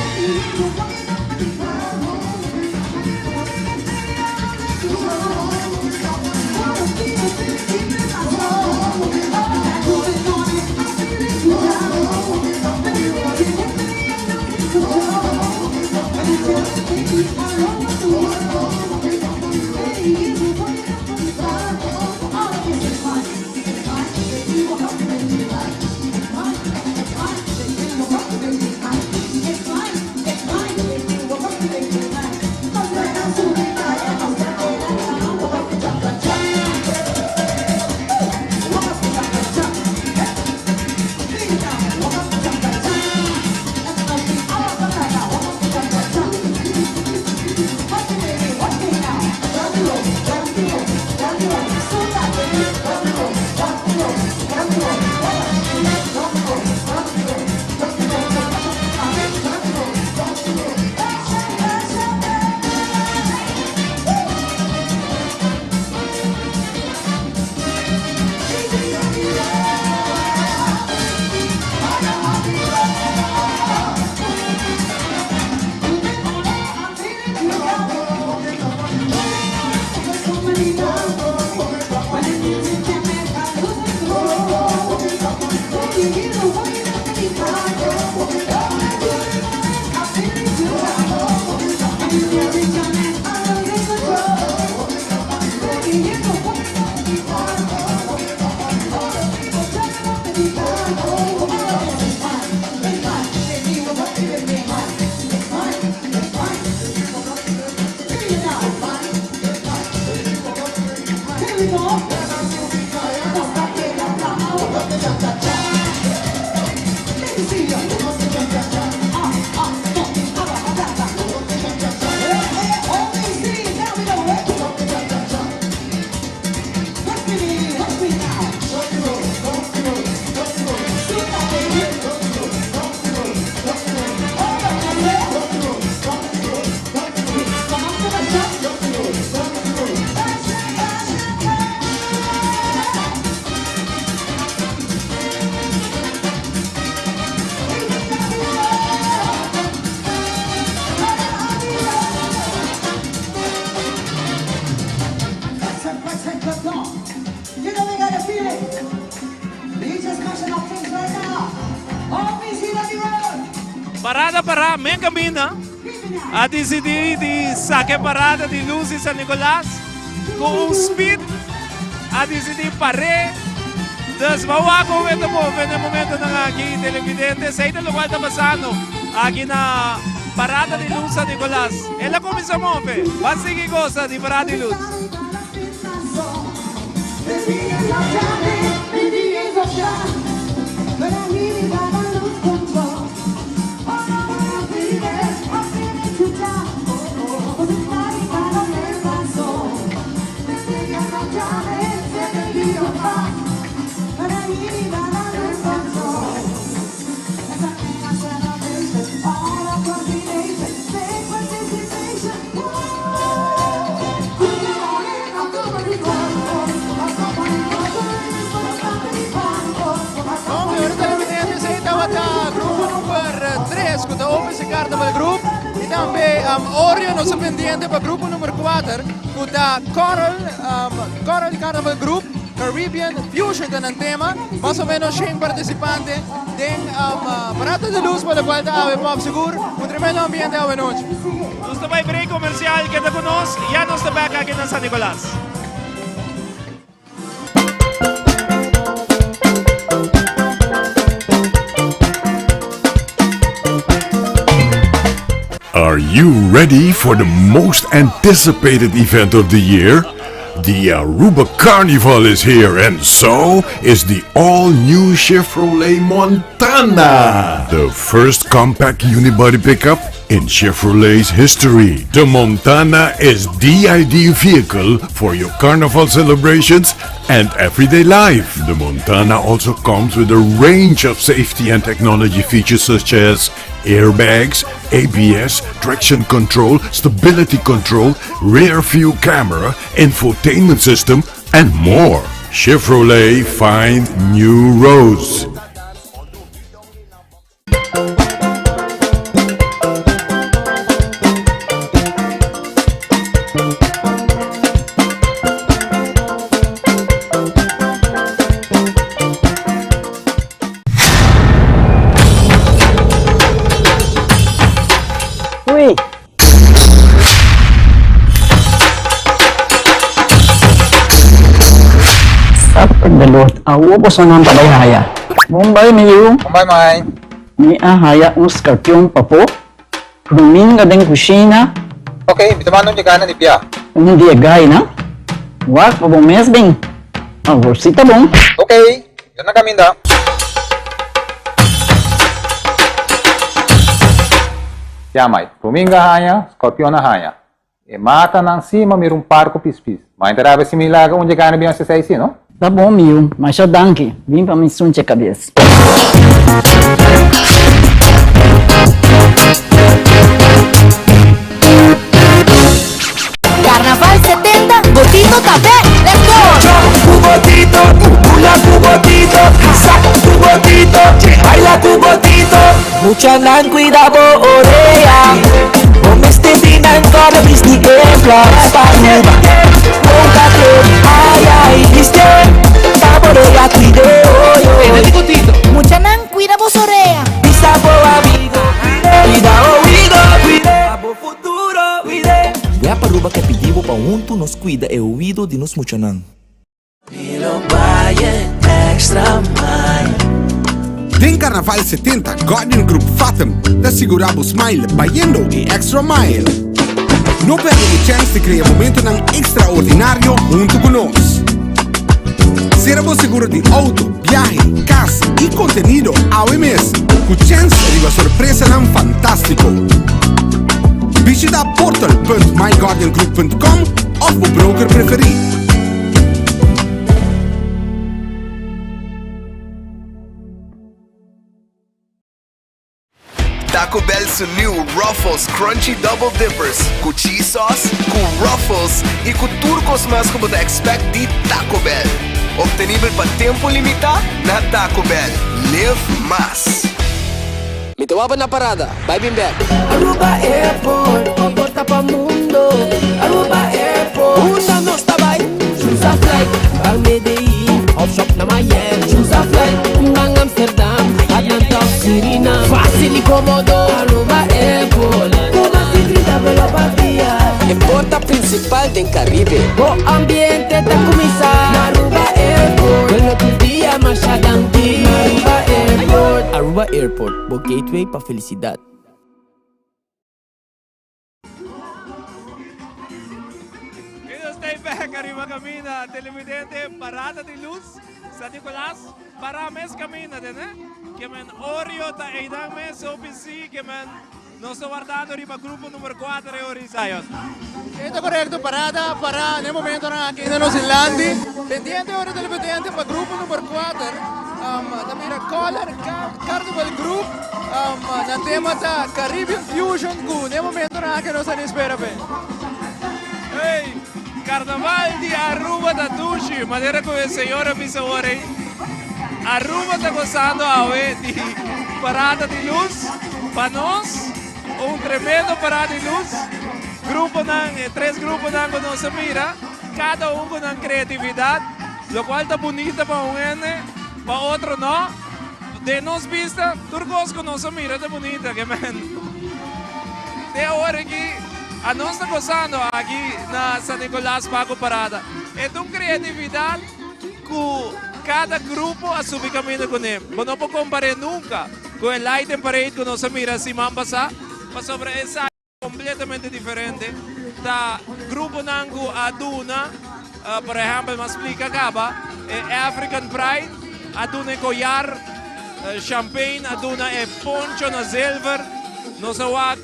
Parada para men caminda a disidí di saka e parada di lus di San Nicolas ku un speed a disidí par'é. Dus bo wak kon e ta move na e momentonan aki televidente. Esei ta lokual ta pasando aki na parada di lus San Nicolas. El a kuminsá move. Ban sigui gosa di parada di lus. Ora televidente esei tabata grupo number 3 ku ta Opense Carnival Group i tambe Oreo nos ta pendiente pa grupo number 4 ku ta Coral Coral Carnival Group Caribbean Fusion ta nan tema mas o menos shen partisipante den Parada de Luz pa lokual ta awe pòp sigur un tremendo ambiente awe nochi. Nos ta bai break comercial, keda cu nos, ya nos ta bek aki na San Nicolas. Are you ready for the most anticipated event of the year? The Aruba Carnival is here and so is the all-new Chevrolet Montana. The first compact unibody pickup in Chevrolet's history. The Montana is the ideal vehicle for your carnival celebrations and everyday life. The Montana also comes with a range of safety and technology features such as airbags, ABS, traction control, stability control, rear view camera, infotainment system, and more. Chevrolet find new roads. Ui! Sapperdelot, awo boso nan ta bai haya. Bon bai mi yu. Bon bai mai. Mi a haya un skarpion papo. Ruminga den kushina. Ok, mi ta manda un dje na di bia. Un di e gaina? Wak pa bo mes bin. Awor si ta bon. Ok, yo na kaminda. Ya mai, ruminga haña, skorpion a haña. E matanan si ma mira un par ku pispis. Ma e ta rabia si mi laga un dje gaina bin hasi esei si, no? Ta bon mi yu, masha danki. Bin pa mi sunche kabes. Carnaval 70, Botito ta bek! Let's go! Jump ku botito, bula ku botito, sak ku botito, baila ku botito. Muchanan cuida bo orea, bo mester di nan corda bisti e plus pa Aruba. Nunca te ay ay bisti pa bo orea cuide oy oy. Muchanan cuida bo orea. Bisa bo amigo cuide, cuida oido cuide, pa bo futuro cuide. Web Aruba ke pidi bo pa huntu nos cuida e oido di nos muchanan. Den Carnaval 70 Guardian Group Fatum ta sigura bo smile bayendo e extra mile. No perde e chance di crea momentonan extraordinario hunto cu nos. Sera bo seguro di auto, biahe, cas y contenido awe mes cu chens riba sorpresanan fantastico. Bishita portal.myguardiangroup.com of bo broker preferi. Taco Bell su new Ruffles Crunchy Double Dippers cu cheese sauce, cu Ruffles y cu tur cos mas cu bo ta expect di Taco Bell. Obtenibel pa tempo limita na Taco Bell. Live mas! Mi ta waba na parada, bai bin bek. Aruba Airport, un porta pa mundo. Aruba Airport, unda nos ta bai? Choose a flight, ban Medellin of shop na Miami. Choose a flight, ban Amsterdam, Atlanta of Suriname. Facil y comodo, Aruba Airport. Cu mas di 30 vuelo pa dia. E porta principal den Caribe. Bo ambiente ta cuminsa na Aruba Airport. Vuelo tur dia, masha danki. Aruba Airport. Aruba Airport, bo gateway pa felicidad. Y nos ta back ariba camina, televidente, parada di luz, San Nicolas, para mes camina, tene? Ke men Oreo ta eidan mes OPC, ke men nos ta wardando riba grupo numero 4 e ori Zion. E ta korekto, parada para n'e momentonan aki na nos Landi. Pendiente ora televidente pa grupo number 4. Ta mira Color Carnival Group. Nan tema ta Caribbean Fusion ku n'e momentonan aki nos ta espera p'e. Hey, Carnaval di Aruba ta dushi, manera ku e señor a bisa awor ei. Aruba ta gozando awe di parada di luz. Pa nos, un tremendo parada di luz. Gruponan, e tres gruponan ku nos a mira, kada un ku nan kreatividat, lokual ta bunita pa un hende, pa otro no. Den nos bista, tur kos ku nos a mira ta bunita, ke men. Te awor aki, anos ta gozando aki na San Nicolas Paco Parada. E ta un kreatividat ku kada grupo a subi kaminda kuné. Bo no por kompar'é nunka ku e Lighting Parade ku nos a mira siman pasá, pasobra esaki completamente diferente. Ta gruponan cu a duna, por ehempel, m'a splica caba, e African Pride a duna e collar, Champagne a duna e poncho na zilver, nos a wak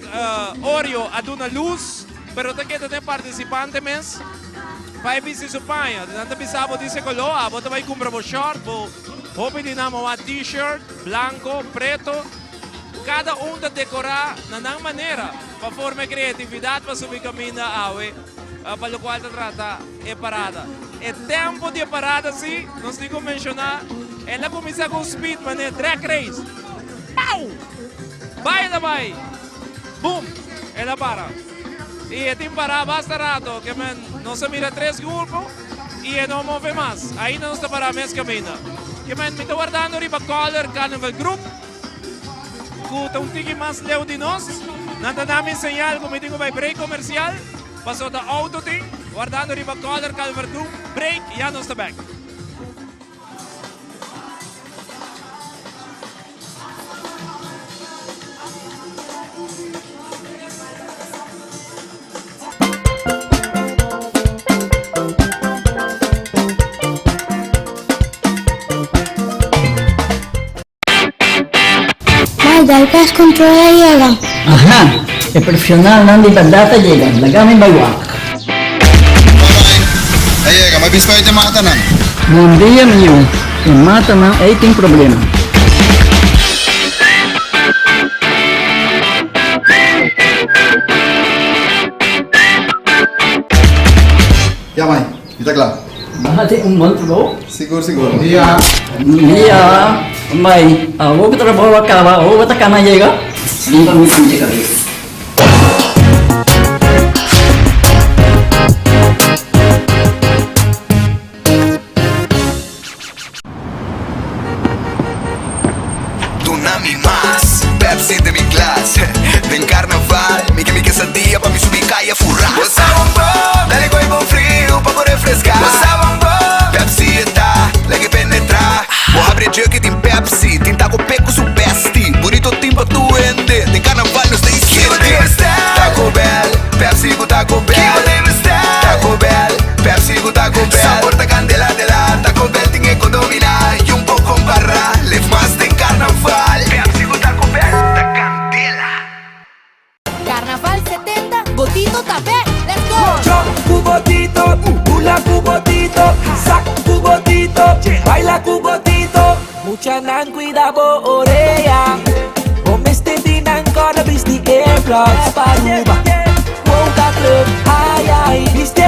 Oreo a duna luz, pero ta keda den participante mes pa e bisti su paña. Nan ta bisa bo di se color, abo ta bay cumpra bo short, bo hopi di nan a wak t-shirt, blanco, preto. Kada un ta dekorá na nan manera pa forma e kreatividat pa subi kaminda awe pa lokual ta trata e parada. E tempo di e parada si, nos tin ku menshoná, el a kuminsá ku un speed manera drag race. Pow! Bai el a bai! Boom! El a para. I e tin pará basta rato ke men nos a mira tres grupo i e no move mas. Ainda nos ta pará mes kaminda. Ke men mi ta wardando riba Color Carnival Group. Ku ta un tiki mas leu di nos. Nan ta dami señal ku mi tin ku bai break komersial, pasobra ta outo tin wardando riba Color Calvert Group. Break, ya nos ta bek. Mai, dal pest control a yega. Aha, e profesionalnan di berdad a yega, laga mi bai wak. A yega, ma bispa e matanan. Bon dia mi yu, e matanan ei tin problema. Ya mai, mi ta kla. Bo tin un bon trabou? Sigur, sigur. Bon dia. Bon dia. Mai, awor ku trabou a kaba, awor bo ta kana yega? Bin pa mi pincha kabes. Duna mi mas Pepsi den mi glas Den carnaval mi ke mi quesadilla pa mi subi caya fura Bo sa un bon, dale goy bon frio pa bo refresca Bo sa un bon, Pepsi e ta lag'e penetra Bo habri e jug y tin Pepsi Tin taco pe cu su bestie Burrito tin pa tur hende Den carnaval nos ta. nan cuida bo orea. Bo mester di nan corda bisti earplugs pa Aruba. Quota Club, ay ay, bisti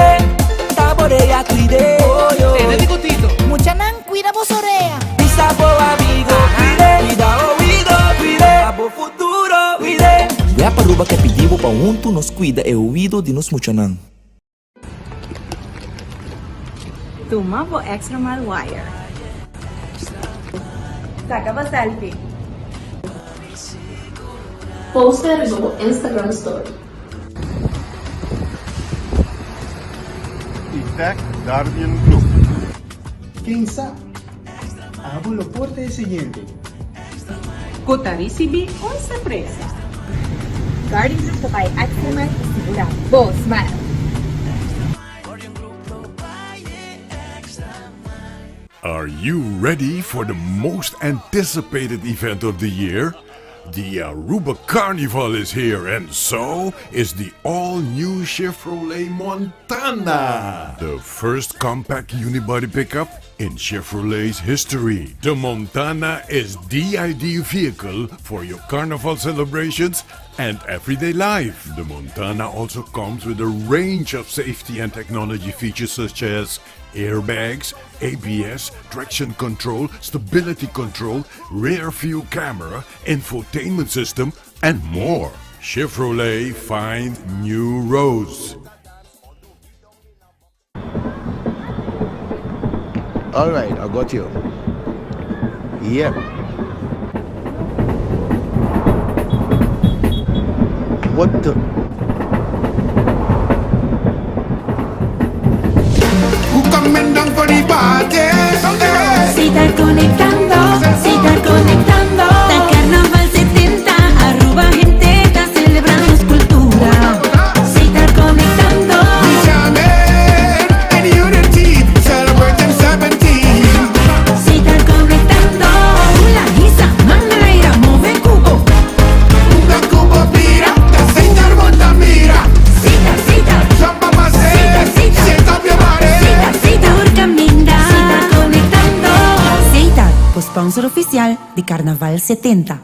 ta bo orea cuide. Tene di gotito. Muchanan cuida boso orea. Bisa bo amigo cuide, cuida oido cuide, pa bo futuro cuide. Web Aruba ke pidi bo pa huntu nos cuida e oido di nos muchanan. Tuma bo extra mile wire. Saca bo selfie. Posta riba bo Instagram story. Itec Guardian Group. Ken sa? Abo lo por ta e siguiente. Cu ta ricibi un sorpresa. Guardian Group ta bay extra mile pa sigura bo smile. Are you ready for the most anticipated event of the year? The Aruba Carnival is here, and so is the all new Chevrolet Montana. The first compact unibody pickup in Chevrolet's history. The Montana is the ideal vehicle for your carnival celebrations and everyday life. The Montana also comes with a range of safety and technology features such as airbags, ABS, traction control, stability control, rear view camera, infotainment system, and more. Chevrolet find new roads. All right, I got you. Yep. What the? Who coming down for the party? Sitar conectando, sitar conectando. Ta Carnaval 70, Aruba gente ta celebrando cultura. Sitar conectando. In unity, celebrating 17. Sitar conectando. Hula, hisa, manera, move cubo. Unda cubo bira, ta señor monta mira. Sitar, sitar. Jump up and say, shake up your body. Sitar, sitar, caminda. Sitar conectando. Sitar, sponsor oficial di Carnaval 70.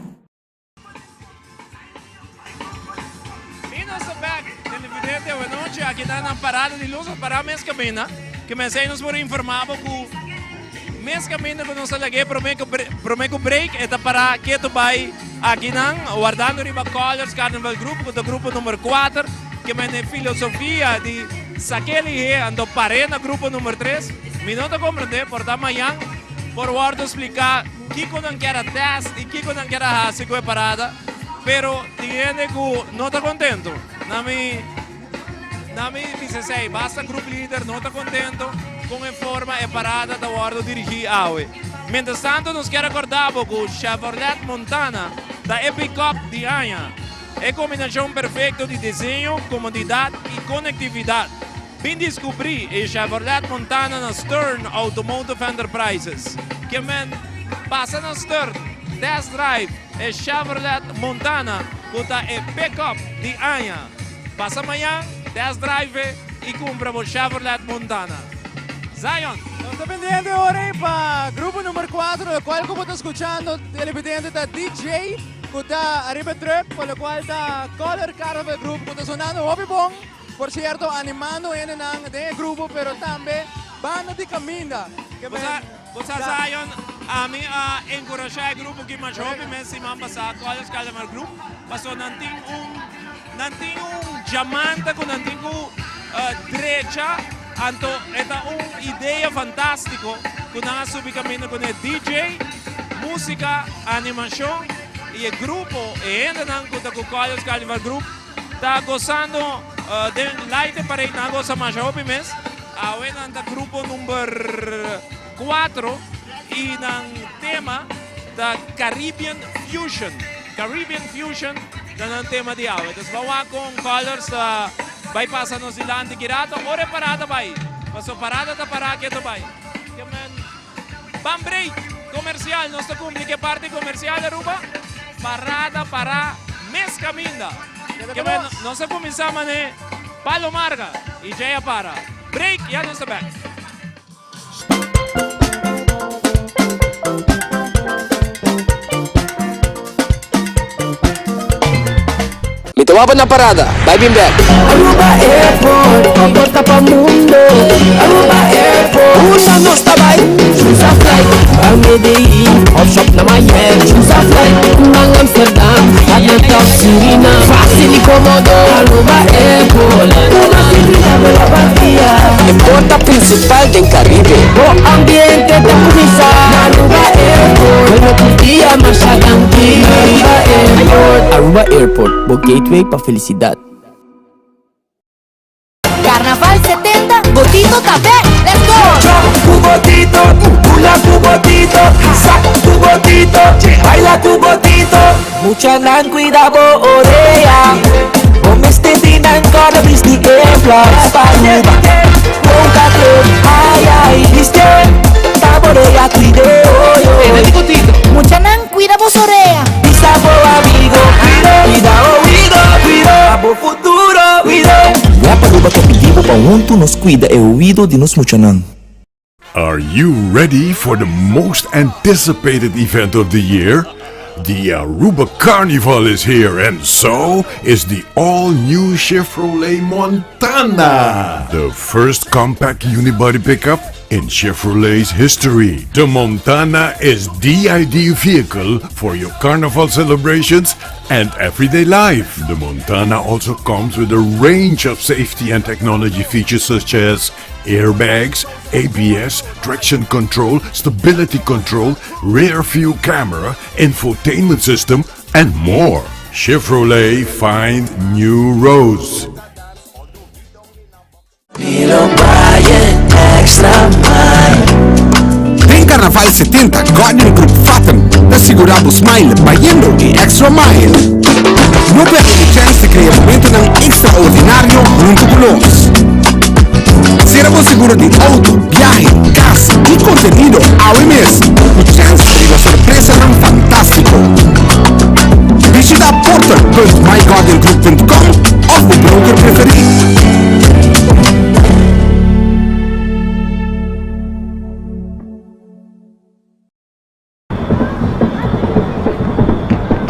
Y nos ta back, televidente, awe nochi aki ta na parada di luz, para mes caminda, cu mensei nos por informa bo cu mes caminda cu nos a lag'é prome cu prome cu break, e ta para keto bay akinan, wardando riba Colors Carnival Group, cu ta grupo number cuater, cu men e filosofia di saké lihé, anto par'é na grupo number tres. Mi no ta comprende, por ta mañan por wordo splica Kiko nan kier a test y kiko nan kier a haci cu e parada, pero tin hende cu no ta contento. Na mi na mi bisa esey, basta group leader no ta contento con e forma e parada ta wordo dirigi awe. Mientras tanto nos kier acorda bo cu Chevrolet Montana ta e pick-up di aña. E combinacion perfecto di diseño, comodidad y conectividad. Bin descubri e Chevrolet Montana na Stern Automotive Enterprises. Ke men pasa na Stern, test drive e Chevrolet Montana cu ta e pick-up di aña. Pasa mañan, test drive e y cumpra bo Chevrolet Montana. Zion! Nos ta pendiente ora ei pa grupo number cuatro, locual cu bo ta scuchando televidente ta DJ cu ta ariba e truck, pa locual ta Color Carnival Group cu ta sonando hopi bon. Por cierto, animando hendenan den e grupo, pero tambe banda di caminda. Bo sa, bo sa Zion, ami a encurasha e grupo ki masha hopi mes siman pasa, College Calamar Group, paso nan tin un, nan tin un diamante cu nan tin cu drecha, anto e ta un idea fantastico cu nan a subi caminda cune, DJ, musica, animacion y e grupo, e hendenan cu ta cu College Carnival Group, Ta gozando den Light Parade nan a goza masha hopi mes. Awe nan ta grupo number cuatro y nan tema ta Caribbean Fusion. Caribbean Fusion ta nan tema di awe. Dus bo wak con Colors ta bay pasa nos dilanti ki rato ora e parada bay. Paso parada ta para keto bay. Ban break comercial nos ta cumpli ke parti comercial Aruba parada para mes caminda ke bueno nos a cuminsa mane palo marga y djey a para break ya nos ta back. wak na parada, bai bin bek. Aruba Airport, pa porta pa mundo. Aruba Airport, unda nos ta bai? Choose a flight, pa Medellin of shop na Miami. Choose a flight, ban Amsterdam, Atlanta of Suriname. Facil y comodo, Aruba Airport. Una simple vuelo pa dia. E porta principal den Caribe. Bo ambiente ta cuminsa na Aruba Airport. Bueno cu dia masha danki na Aruba Airport. Aruba Airport, bo gateway pa felicidad. Carnaval 70, Botito ta bek! Let's go! Chop cu botito, bula cu botito, sak cu botito, baila cu botito. Muchanan cuida bo orea, bo mester di nan corda bisti earplugs pa Aruba. Ronca club, ay ay, bisti, ta bo orea cuide oy oy. Muchanan cuida boso orea. Bisa bo amigo, cuido, cuida oido, cuido, pa bo futuro, cuido. Wap Aruba ta pidi bo pa huntu nos cuida e oido di nos muchanan. Are you ready for the most anticipated event of the year? The Aruba Carnival is here, and so is the all new Chevrolet Montana. The first compact unibody pickup in Chevrolet's history. The Montana is the ideal vehicle for your carnival celebrations and everyday life. The Montana also comes with a range of safety and technology features such as airbags, ABS, traction control, stability control, rear view camera, infotainment system, and more. Chevrolet find new roads. Den Carnaval 70 Guardian Group Fathom ta sigura bo smile bayendo e extra mile. No perde e chance di crea momentonan extraordinario hunto cu nos. Cera bo seguro di auto, biahe, cas y contenido awe mes cu chance riba sorpresanan fantastico. Bishita portal.myguardiangroup.com of bo broker preferi.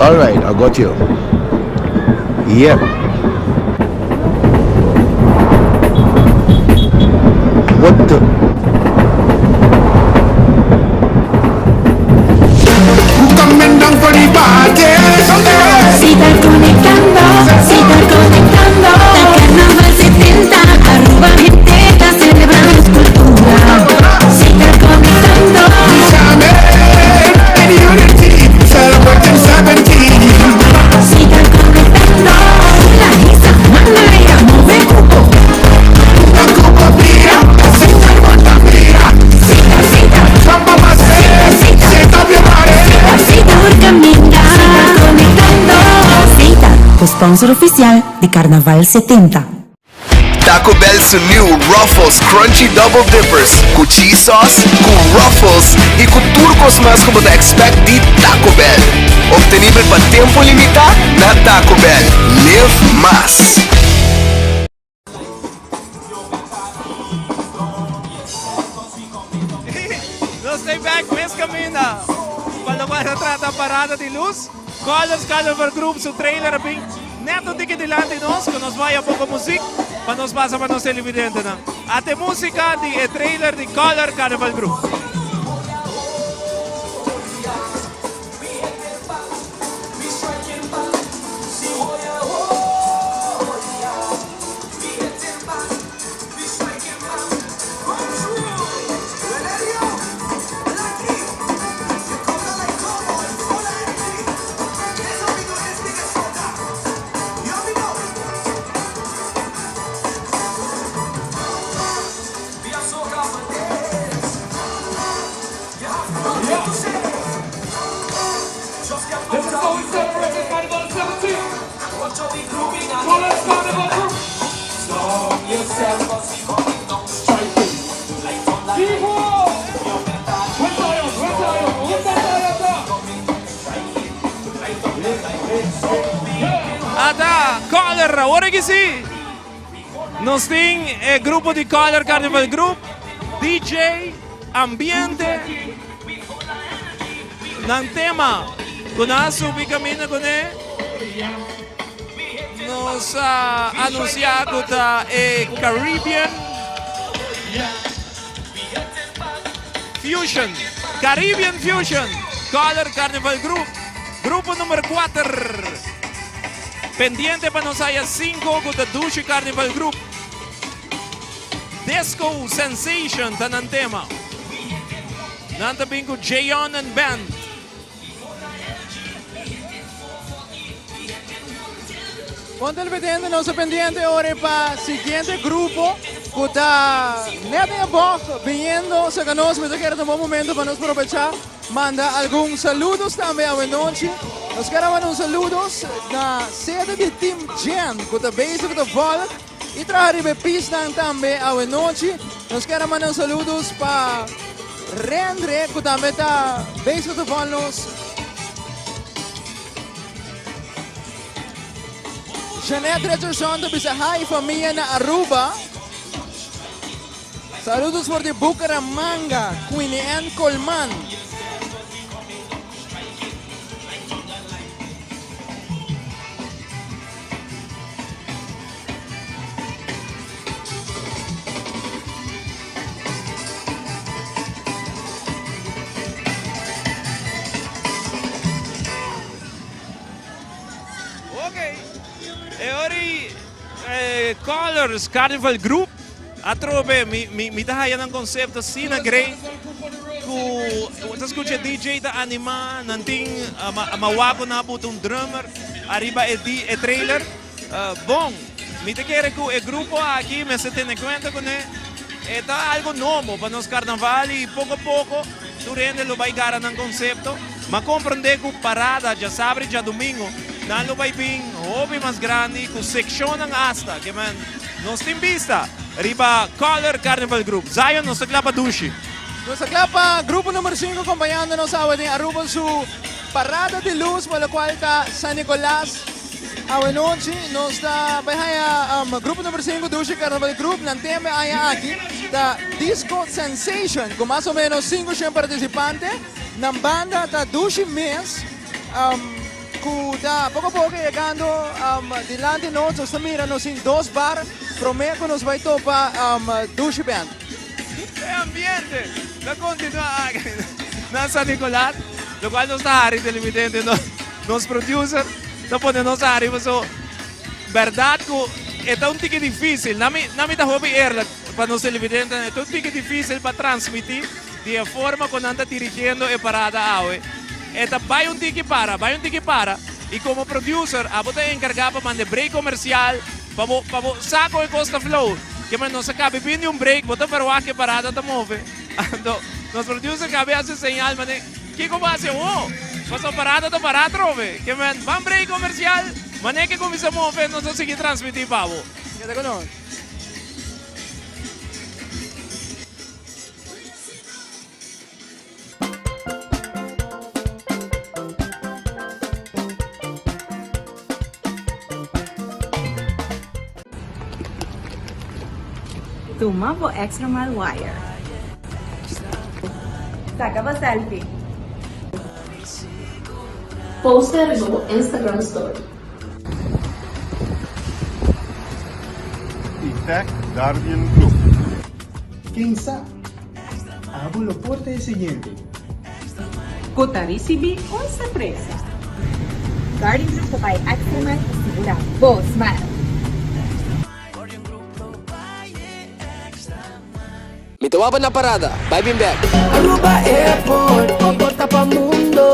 All right, I got you. Yep. What the? Coming down for the party. Si ta conectando, si ta conectando. Ta Carnaval 70, Aruba hende ta celebrando nos cultura. Si ta conectando. In unity, celebrating 70. Si ta conectando. La hisa, manaya, move cupo. Sita, sita, sita, sita, caminda. Si ta conectando. Sita, sponsor oficial di Carnaval 70. Taco Bell su new Ruffles Crunchy Double Dippers cu cheese sauce, cu Ruffles y cu tur cos mas cu bo ta expect di Taco Bell. Obtenibel pa tempo limita na Taco Bell. Live mas. Nos ta back mes caminda. Pa locual ta trata parada di luz. Colors Carnival Group su trailer a bin net un tiki dilanti nos cu nos vaya poco muziek pa nos pasa pa nos televidentenan. Ate musica di e trailer di Color Carnival Group. Ata Color, awor aki si. Nos tin e grupo di Color Carnival Group, DJ, ambiente. Nan tema cu nan a subi caminda cune. Nos a anuncia cu ta e Caribbean Fusion, Caribbean Fusion Color Carnival Group, grupo number 4. Pendiente pa nos haya 5 cu ta Dushi Carnival Group. Disco Sensation ta nan tema. Nan ta bin cu Jayon and Band. Bon televidente, nos ta pendiente ora pa siguiente grupo cu ta net den e bocht biniendo cerca nos. Mi ta kere tuma un momento pa nos probecha manda algun saludos tambe awenochi. Nos kere manda un saludos na sede di Team Gen cu ta bezig cu ta volg y traha riba e pisnan tambe awenochi. Nos kere manda un saludos pa Rendre cu tambe ta bezig cu ta volg nos. Jeanette Richardson ta bisa hi famia na Aruba. Saludos for di Bucaramanga, Queenie Ann Colman. Ok, e ora e Colors Carnival Group atrobe mi mi mi ta haya nan concepto asina great cu bo ta scucha e DJ ta anima nan tin mawa cu nan a buta un drummer ariba e di e trailer bon mi ta kere cu e grupo aki mester tene cuenta cune e ta algo nobo pa nos carnaval y poco poco Tur hende lo bai gara nan konsepto, ma komprendé ku parada djasabra i djadumingu nan lo bai bin hopi mas grandi ku sekshonnan asta ke men nos tin bista riba Color Carnival Group. Zion, nos ta kla pa dushi. Nos ta kla pa grupo number sinku kompañando nos awe den Aruba su parada di lus pa lokual ta San Nicolas. Awe nochi nos ta bai haña grupo number 5 Dushi Carnaval Group. Nan tema e aña aki ta Disco Sensation ku mas o menos 500 partisipante. Nan banda ta Dushi mes ku ta poko poko yegando dilanti nos. Nos ta mira nos tin dos bar prome ku nos bai topa Dushi Band. E ambiente ta kontinua aki na San Nicolas, lokual nos ta hari televidente. Nos producer ta pone nos ari paso berdad cu e ta un tiki dificil. Na mi na mi ta hopi eerlijk pa nos televidentenan, e ta un tiki dificil pa transmiti di e forma cu nan ta dirigiendo e parada awe. E ta bay un tiki para, bay un tiki para y como producer abo ta encarga pa manda e break comercial pa bo pa bo sa con e cos ta flow. Kimen nos a cabe bin di un break, bo ta verwagt cu e parada ta move. Anto nos producer cabe haci señal mane. Kiko bo hasi awor? Pasobra parada ta para atrobe. Ke men ban break comercial, manera ke cuminsa move nos ta sigui transmiti pa bo. Keda cu nos. Tuma bo extra mile wire. Saca bo selfie. Post riba bo Instagram story. Itec Guardian Group. Ken sa? Abo lo por ta e siguiente. Cu ta ricibi un sorpresa. Guardian Group ta bay extra mile pa sigura bo smile. Mi ta waba na parada, bai bin bek. Aruba Airport, bo porta pa mundo.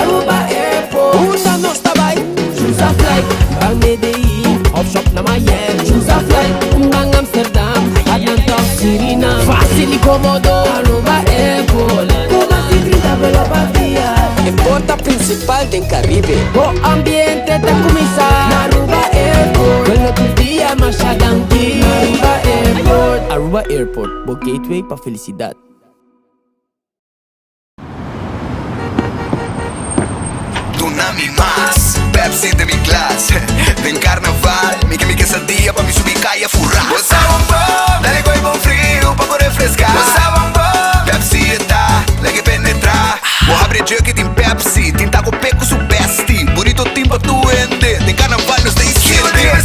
Aruba Airport, unda nos ta bai? Choose a flight, ban Medellin, of shop na Miami. Choose a flight, ban Amsterdam, Atlanta of Suriname. Facil y comodo, Aruba Airport. Cu mas di 30 vuelo pa dia. E porta principal den Caribe. Bo ambiente ta cuminsa na Aruba Airport. Vuelo tur dia, masha danki. Aruba Airport. Aruba Airport, bo gateway pa felicidad. Duna mi mas Pepsi den mi glas Den carnaval mi ke mi quesadilla pa mi subi caya fura Bo sa bombon, dale goy bon frio pa bo refresca Bo sa bombon, Pepsi e ta lag'e penetra Bo habri e jug y tin Pepsi Tin taco pe cu su bestie Burrito tin pa tur hende Den carnaval nos ta insiente.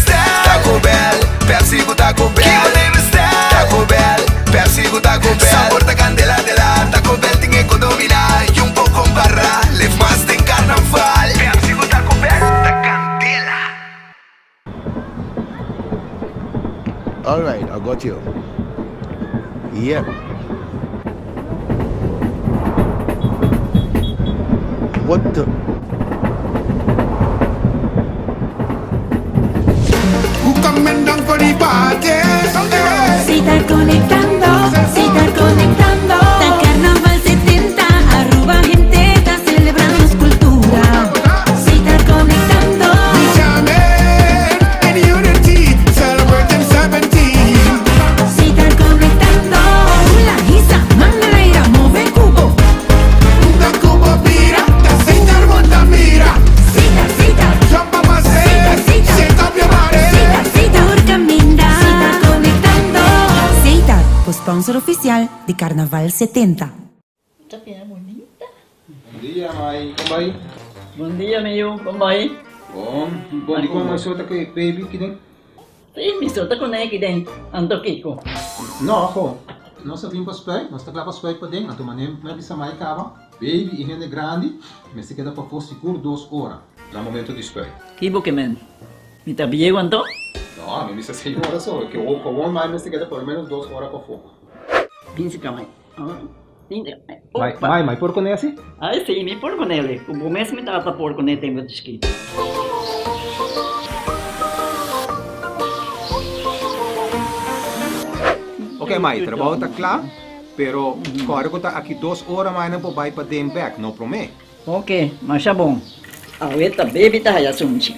got you. Yeah. What the? Who coming down for the party? Si ta conectando, si ta conectando. Ta Carnaval 70, Aruba hende ta celebrando nos cultura. Si ta conectando. We jamming in unity, celebrating 17. Si ta conectando. Hula, hisa, manera, move cubo. Unda cubo bira, ta Setar bo ta mira. Setar, Setar. Jump up and say, shake up your body. Setar, Setar. Tur caminda. Si ta conectando. Setar, sponsor oficial di Carnaval 70. Bon dia, mai. Con ta bay? Bon dia, mi yiu. Con ta bay? Bon. Bon, di con mi so ta cu baby kiden? Si, mi so ta cu ne kiden. Anto kico? No, ho. Nos a bin pa spuit, nos ta cla pa spuit paden, anto mane mi a bisa mai caba, baby y hende grandi mester keda pafó sigur dos ora na momento di spuit. Kibo ke men? Mi ta bieu anto? No, mi bisa seis ora so, ke gewoon mai mester keda por lo menos dos ora pafó. Binsi ka mai. Mai, mai, mai por cune asi? Ai si, mi por cunele. Cu bo mes mi tata por cune tempo di chikito. Ok mai, trabou ta cla, pero core cu ta aki dos ora mai nan por bay paden bek, no prome. Ok, masha bon. Awe ta baby ta haya sunchi.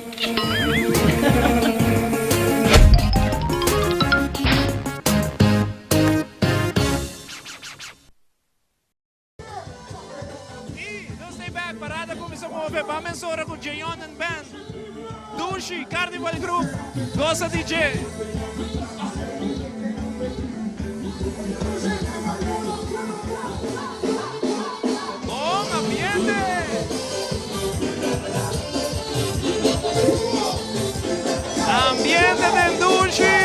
Y nos ta back, parada cuminsa move, ban mensora cu Jeon and Band, Dushi, Carnival Group, Goza DJ. Bon ambiente! Ambiente den Dushi!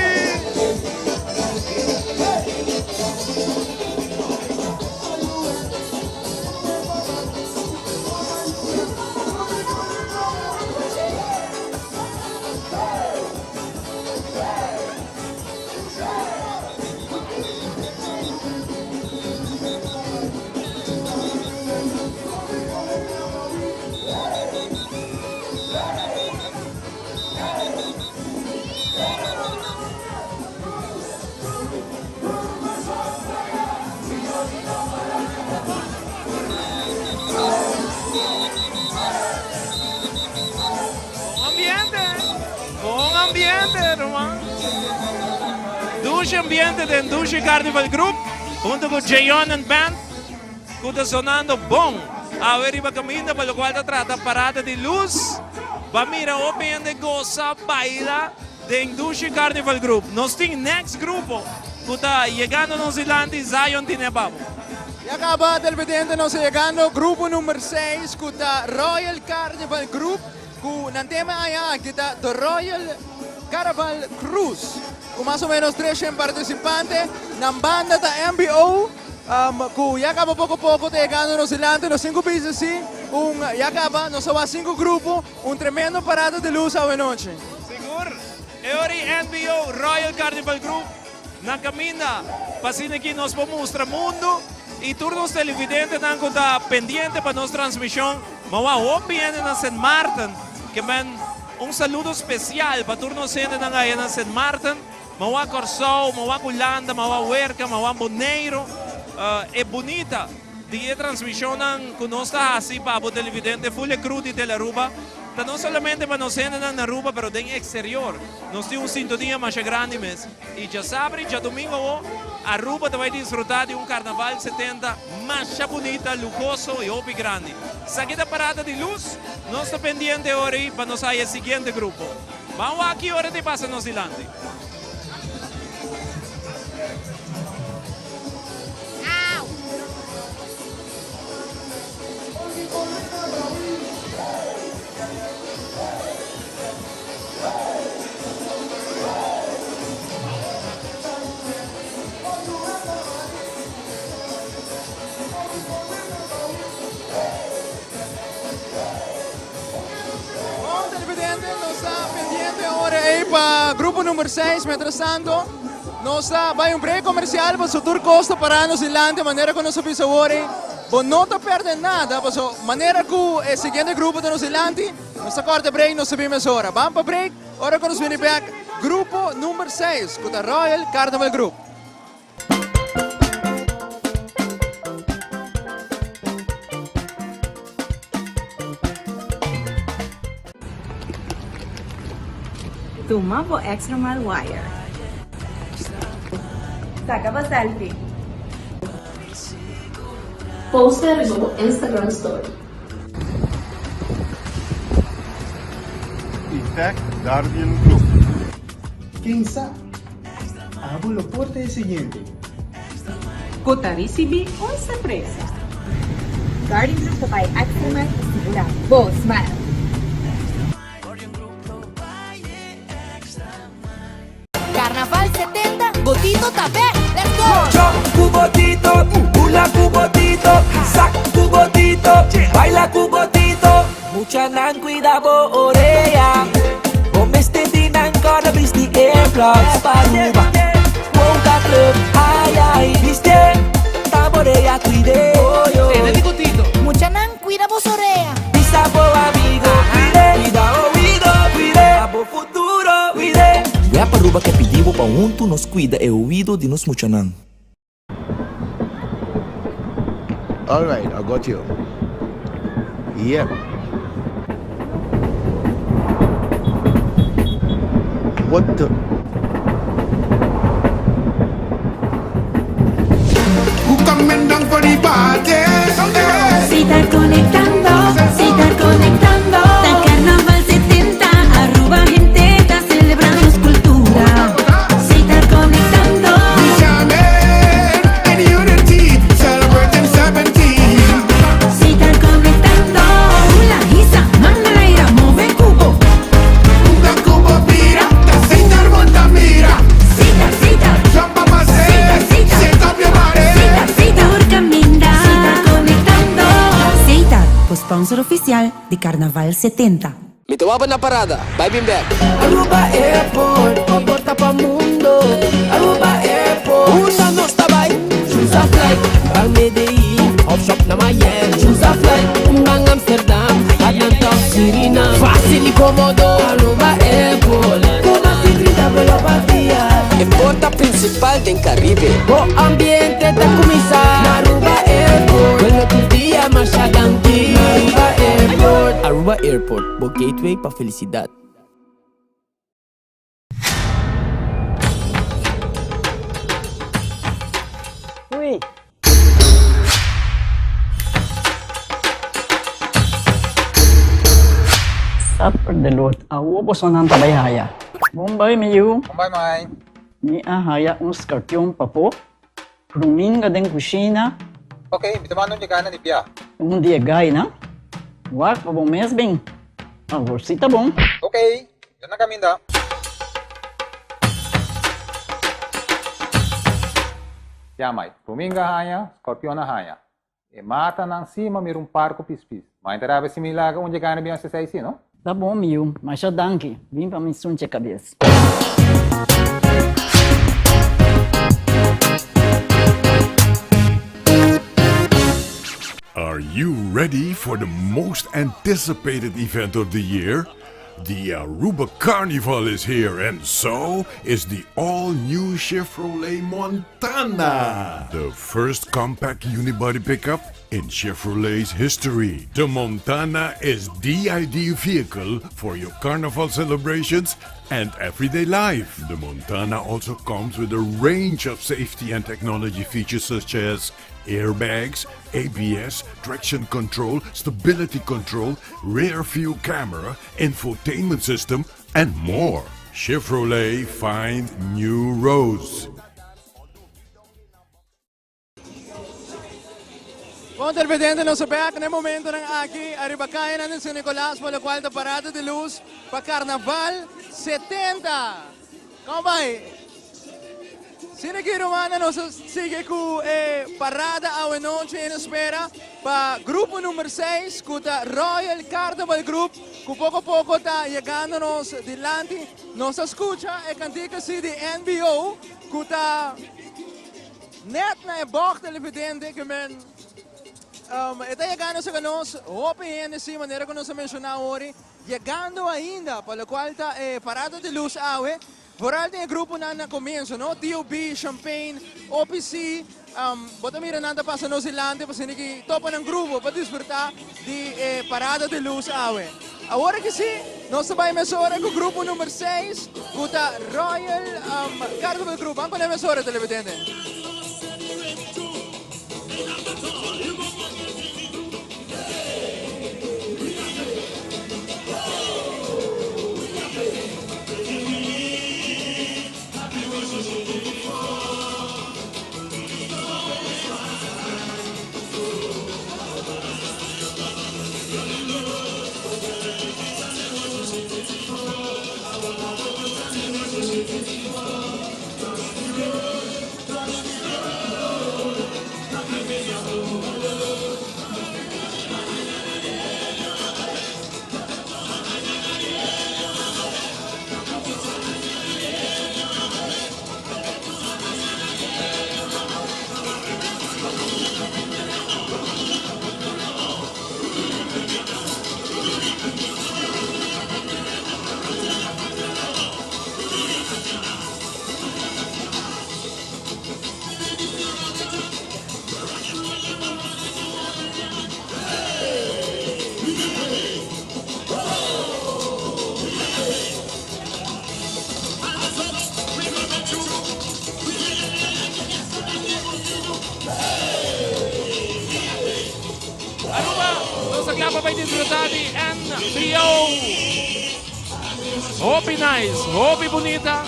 Bon ambiente, bon ambiente, ruman. Dushi ambiente den Dushi Carnival Group, hunto cu Jayon and Band, cu ta sonando bon. Awe riba caminda pa locual ta trata parada di luz. Ba mira hopi hende goza, baila den Dushi Carnival Group. Nos tin next grupo cu ta yegando nos dilanti, Zion tine babo. Ya caba televidente nos ta yegando grupo number 6 cu ta Royal Carnival Group cu nan tema aña aki ta The Royal Caraval Cruise cu mas o menos 300 participante. Nan banda ta MBO cu ya caba poco poco ta yegando nos dilanti. Nos tin cu bisa si un ya caba nos a wak 5 grupo un tremendo parada di luz awe nochi. Sigur, e ora y MBO Royal Carnival Group na caminda pa asina aki nos por mustra mundo y tur nos televidentenan cu ta pendiente pa nos transmision. Ma wak hopi hende na Sint Maarten ke men un saludo special pa tur nos hendenan aya na Sint Maarten. Ma wak Corsou, ma wak Hulanda, ma wak Werka, ma wak Boneiro. E bunita di e transmisionnan cu nos ta haci pa bo televidente full e crew di Telearuba ta no solamente pa nos hendenan na Aruba pero den exterior. Nos tin un sintonia masha grandi mes. Y djasabra y djadomingo awo Aruba ta bay disfruta di un Carnaval 70 masha bunita, luhoso y hopi grandi. Esaki ta parada di luz. Nos ta pendiente ora ey pa nos haya e siguiente grupo. Ban wak ki ora ta pasa nos dilanti. Bon televidente, nos ta pendiente ora ey pa grupo number 6. Mientras tanto, Nos ta bai un break comercial paso tur cos ta para nos dilanti manera cu nos a bisa awor ey. Bo no ta perde nada paso manera cu e siguiente grupo ta nos dilanti nos ta corta break nos ta bin mesora. Ban pa break ora cu nos bini bek grupo number seis cu ta Royal Carnival Group. Tuma bo Extra Mile Wire. Saca bo selfie. Posta riba bo Instagram story. Y tag Guardian Group. Ken sa? Abo lo por ta e siguiente. Cu ta ricibi un sorpresa. Guardian Group ta bay extra mile pa sigura bo smile. Carnaval 70, Botito ta bek! Let's go! Chop cu botito, bula cu botito, sak cu botito, baila cu botito. Muchanan cuida bo orea, bo mester di nan corda bisti earplugs pa Aruba. Wonka Club, ay ay, biste, ta bo orea cuide. Tene di Botito. Muchanan cuida bo orea. Bisa bo amigo cuide, cuida oido cuide, pa bo futuro cuide. Web Aruba ke pidi bo pa huntu nos cuida e oido di nos muchanan. All right, I got you. Yep. What the? Who coming down for the party? Si ta conectando, si ta conectando. Ta Carnaval 70, Aruba hende ta celebra nos cultura. Si ta conectando. And unity, celebrating 17. Si ta conectando. Hula, hisa, man na laira, move cu bo. Unda cu bo bira, ta Setar bo ta mira. Setar, Setar. Jump up and say, Setar, Setar. Shake up your body. Setar, Setar. Tur caminda. Si ta conectando. Setar, sponsor oficial di Carnaval 70. Mi ta waba na parada, bai bin bek. Aruba Airport, bo porta pa mundo. Aruba Airport. Unda nos ta bay? Choose a flight, ban Medellin, of shop na Miami. Choose a flight, ban Amsterdam, Atlanta of Suriname. Facil y comodo, Aruba Airport. Cu mas di 30 vuelo pa dia. E porta principal den Caribe. Bo ambiente ta cuminsa na Aruba Airport. Bueno tur dia, masha danki. Aruba Airport. Aruba Airport, bo gateway pa felicidad. Ui. Supper de lot. Awo bosonan ta bai haya. Bon bai mi yu. Bon bai mai. Mi a haya un scorpion papo. Ruminga den cushina. Ok, mi ta manda un yegana di bia. Un di e gainan. Wak pa bo mes bin. Awor si ta bon. Ok, yo na caminda. Ya mai, ruminga a haña, scorpion a haña. E matanan si ma mira un par cu pispis. Mai ta rabia si mi laga un yegana bin haci esey si, no? Ta bon mi yu, masha danki. Bin pa mi sunche cabes. Are you ready for the most anticipated event of the year? The Aruba Carnival is here and so is the all-new Chevrolet Montana. The first compact unibody pickup in Chevrolet's history. The Montana is the ideal vehicle for your carnival celebrations and everyday life. The Montana also comes with a range of safety and technology features such as airbags, ABS, traction control, stability control, rear view camera, infotainment system, and more. Chevrolet find new roads. Bon televidente, nos ta bek na e momentonan aki ariba cayanan di San Nicolas pa locual ta parada di luz pa Carnaval 70. Como bay? Sina ki rumannan nos a sigui cu e parada awe nochi en espera pa grupo number seis cu ta Royal Carnival Group cu poco poco ta yegando nos dilanti. Nos a scucha e cantica si di NBO. ku ta net na e bògt televidente ke men e ta yegando serka nos hopi hende si manera ku nos a menshoná awor yegando ainda pa lokual ta e parada di lus awe. Vooral den e gruponan na comienzo, no? TOB, Champagne, OPC, bo ta mira nan ta pasa nos dilanti pa asina ki topa nan grupo pa disfruta di e parada di luz awe. Awor aki si, nos ta bay mesora cu grupo number seis cu ta Royal Carnival Group. Ban pone mesora, televidente. Aruba, nos ta kla pa bai disfruta di NBO. Hopi nice, hopi bunita.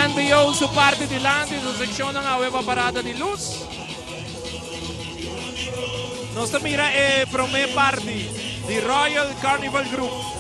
NBO su parti dilanti, su seccionnan awe pa parada di luz. Nos ta mira e prome parti di Royal Carnival Group.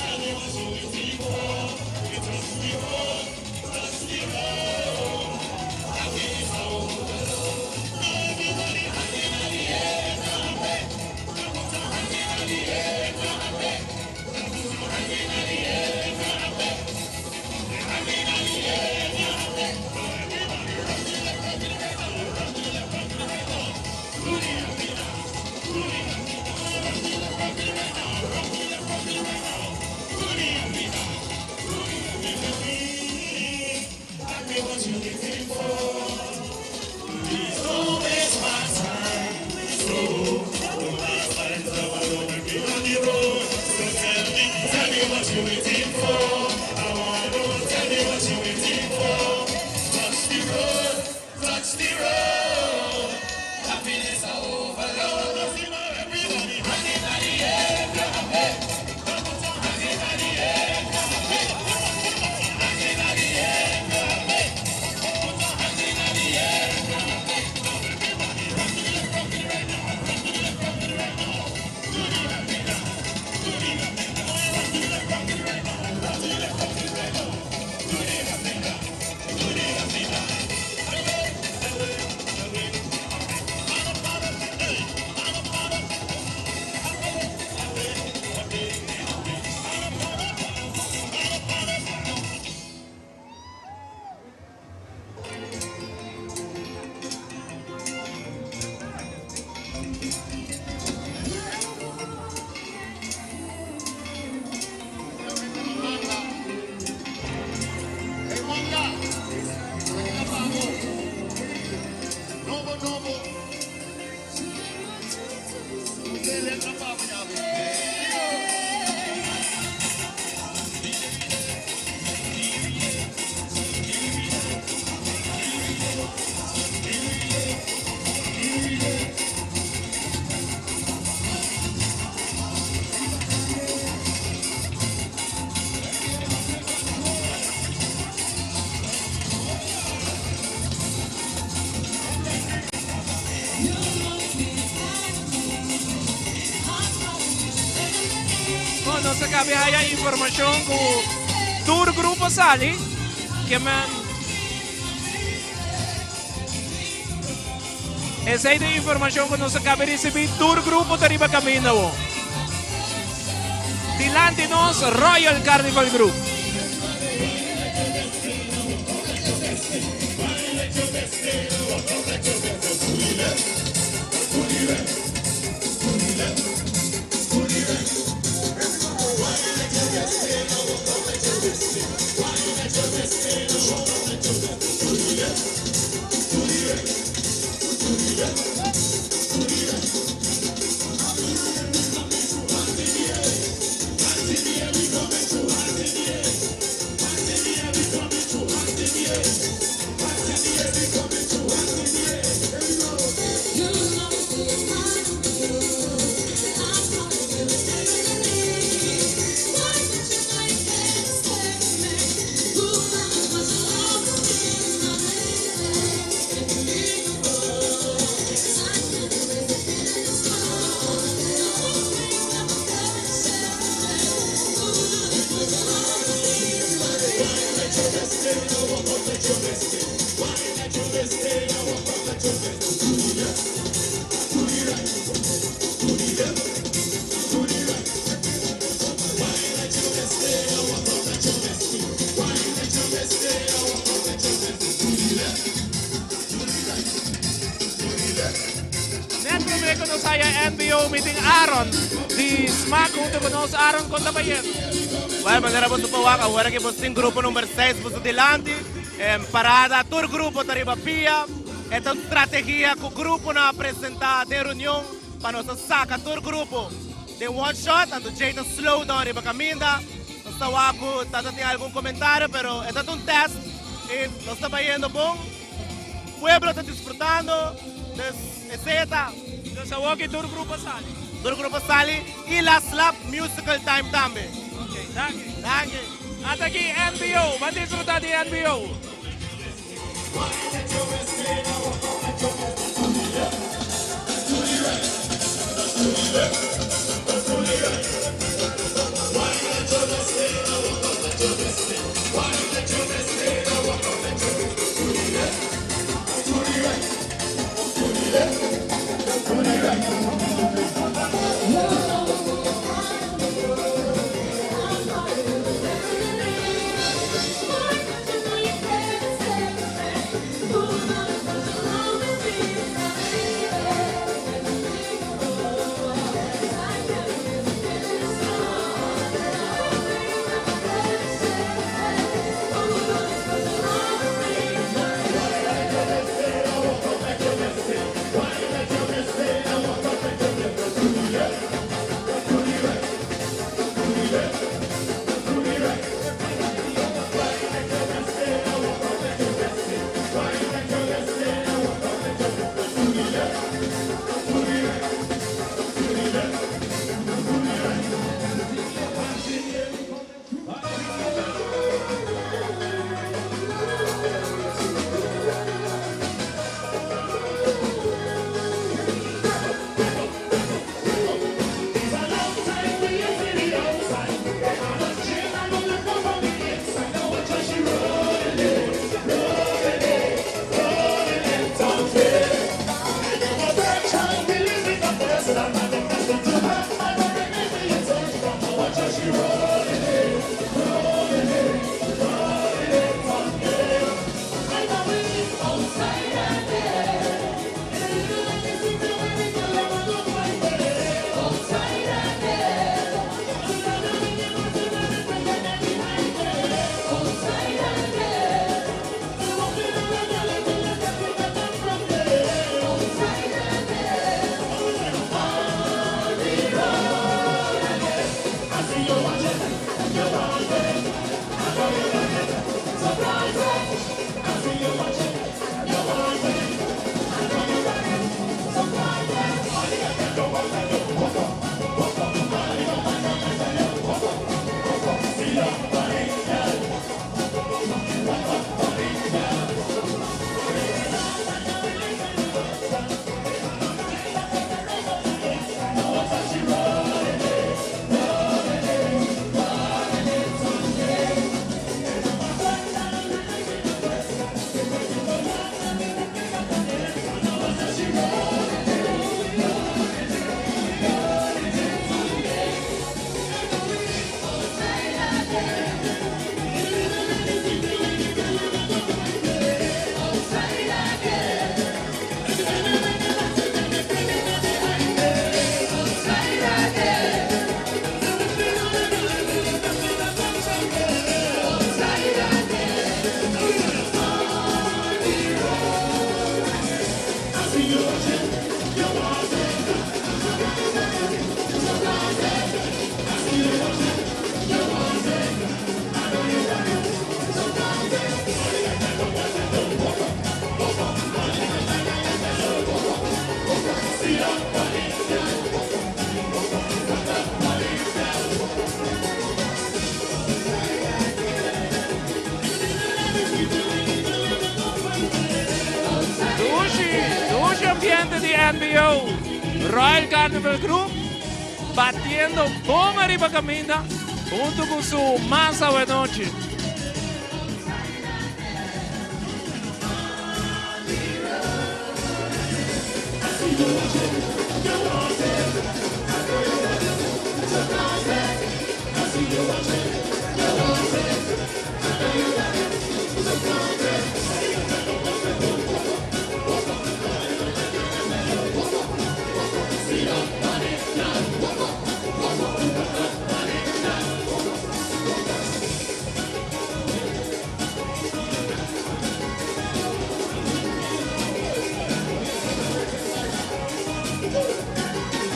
Bon, nos a cabe haya informacion cu tur grupo sali. Ke men Esey ta informacion cu nos a cabe ricibi. Tur grupo ta riba caminda awor. Dilanti nos Royal Carnival Group. Net promé ku nos haya NBO mi tin Aaron di Smaak huntu ku nos. Aaron kon ta bayendo? Bueno, manera boso por wak awor aki boso tin grupo number 6 boso dilanti. En parada tur grupo ta riba pia. E ta un strategia ku gruponan a presenta den reunion pa nos a saka tur grupo den one shot. Anto djei ta slow down riba kaminda. Nos ta wak ku ta ta tin algun komentario pero e ta ta un test i nos ta bayendo bon. Pueblo ta disfrutando, dus esey e ta. Dus awor ki tur grupo a sali? Tur grupo a sali y la slap musical time tambe. Ok, danki. Danki. Ata aki NBO, ban disfruta di NBO. NBO Royal Carnival Group batiendo bon ariba caminda hunto cu su masa awenochi.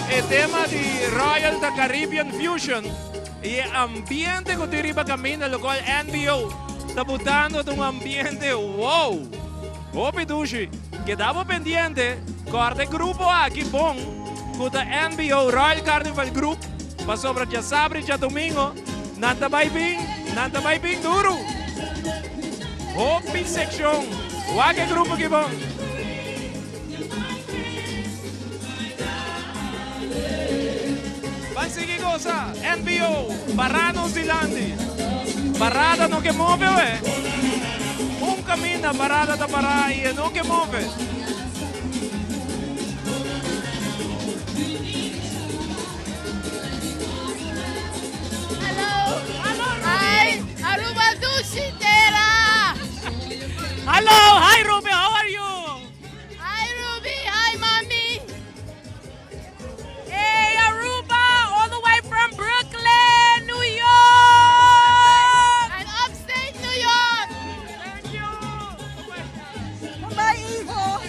E tema di Royal ta Caribbean Fusion y e ambiente cu tin riba caminda locual NBO ta butando ta un ambiente wow! Hopi dushi! Keda bo pendiente, corda e grupo aki bon cu ta NBO Royal Carnival Group pasobra djasabra y djadomingo Nan ta bai bin, nan ta bai bin duru. Hopi sekshon. Wak e grupo ki bon. Ban sigui gosa. NBO, para nos dilanti. Parada no ke move we. Un kaminda parada ta para i e no ke move. Hallo! Hi! Aruba dushi tera! Hallo! Hi Ruby, how are you? Hi Ruby, hi mami! Hey Aruba, all the way from Brooklyn, New York! And upstate New York! Thank you! Bye Ivo!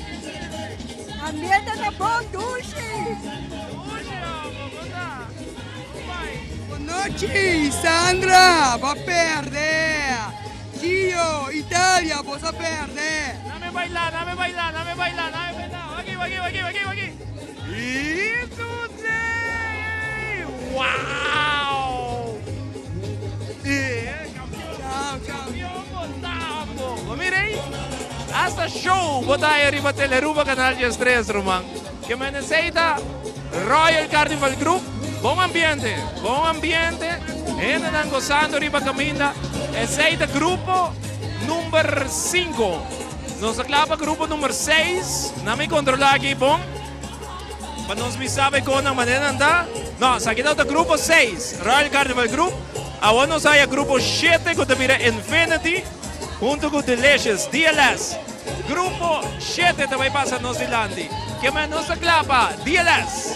Ambiente ta bon dushi! Bonochi Sandra bo a perde Gio Italia boso a perde. Dame baila, dame baila, dame baila, dame baila. Waki, waki, waki, waki, waki. Y today! Wow! Eh, Ciao, ciao. Campeón botambo. Bo mira ahí. Hasta show bota ahí arriba Teleruba Canal 13, ruman. Ke men esei ta Royal Carnival Group. Bon ambiente, bon ambiente. Hendenan gozando riba caminda. Esei ta grupo number 5. Nos ta kla pa grupo number 6. Nan mi controla aki bon. Pa nos mi sabe con nan manera nan ta. No, esaki ta grupo 6, Royal Carnival Group. Awor nos haya grupo 7 cu ta bira Infinity hunto cu Delicious, DLS. Grupo shete ta bai pasa nos dilanti. Kema nos ta kla pa DLS.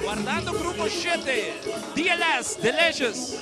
Guardando grupo shete, DLS, Delicious.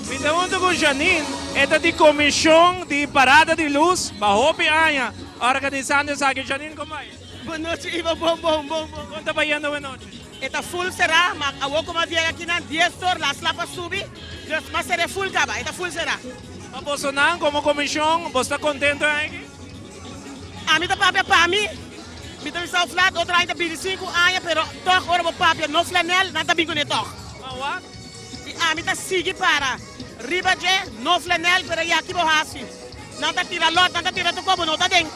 Mi ta hunto cu Janine, e ta di Comision di Parada di Luz pa hopi aña. organisando esaki. Janine, kon bai? Bon nochi Ivo, bon bon bon bon. Kon ta bayendo awe nochi? E ta full será, ma awor ku mas yega akinan dies or las la pa subi, dus mas ser'é full kaba, e ta full será. Pa bosonan komo komishon, bo sta kontento aki? Ami ta papia pa mi, mi ta bisa flat, otro aña ta 25 aña, pero tòg ora bo papia no flanel, nan ta bin kuné tòg. Ma wak? I ami ta sigui para riba dje, no flanel, pero yaki bo hasi. Nan ta tira lòt, nan ta tira tur kos, bo no ta den.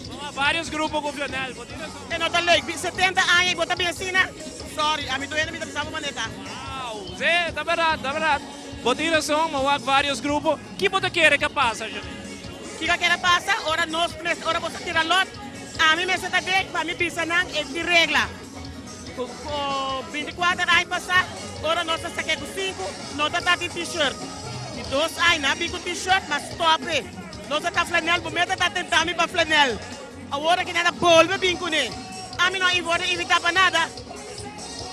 Mama, varios grupo ku flanel, bo tin rason. E no ta leuk, 70 aña i bo ta bin asina? Sorry, ami tur hende mi ta bisa bo manera ta. Wow, si, ta bèrdat, ta bèrdat. Bo tin rason, mi wak varios grupo. Ki bo ta kere ka pasa, Janine? Kiko a kere pasa? Ora nos mes, ora boso tira lot, ami mester ta den pa mi bisa nan e di regla. Ku 24 aña pasá, ora nos a sak'é ku sinku, no ta tatin t-shirt. Di dos aña nan a bin ku t-shirt, ma stòp e. Nos a ta flanel, bo mester ta tentá mi pa flanel. Awor aki nan a bolbe bin kuné. Ami no a wòrdu invitá pa nada.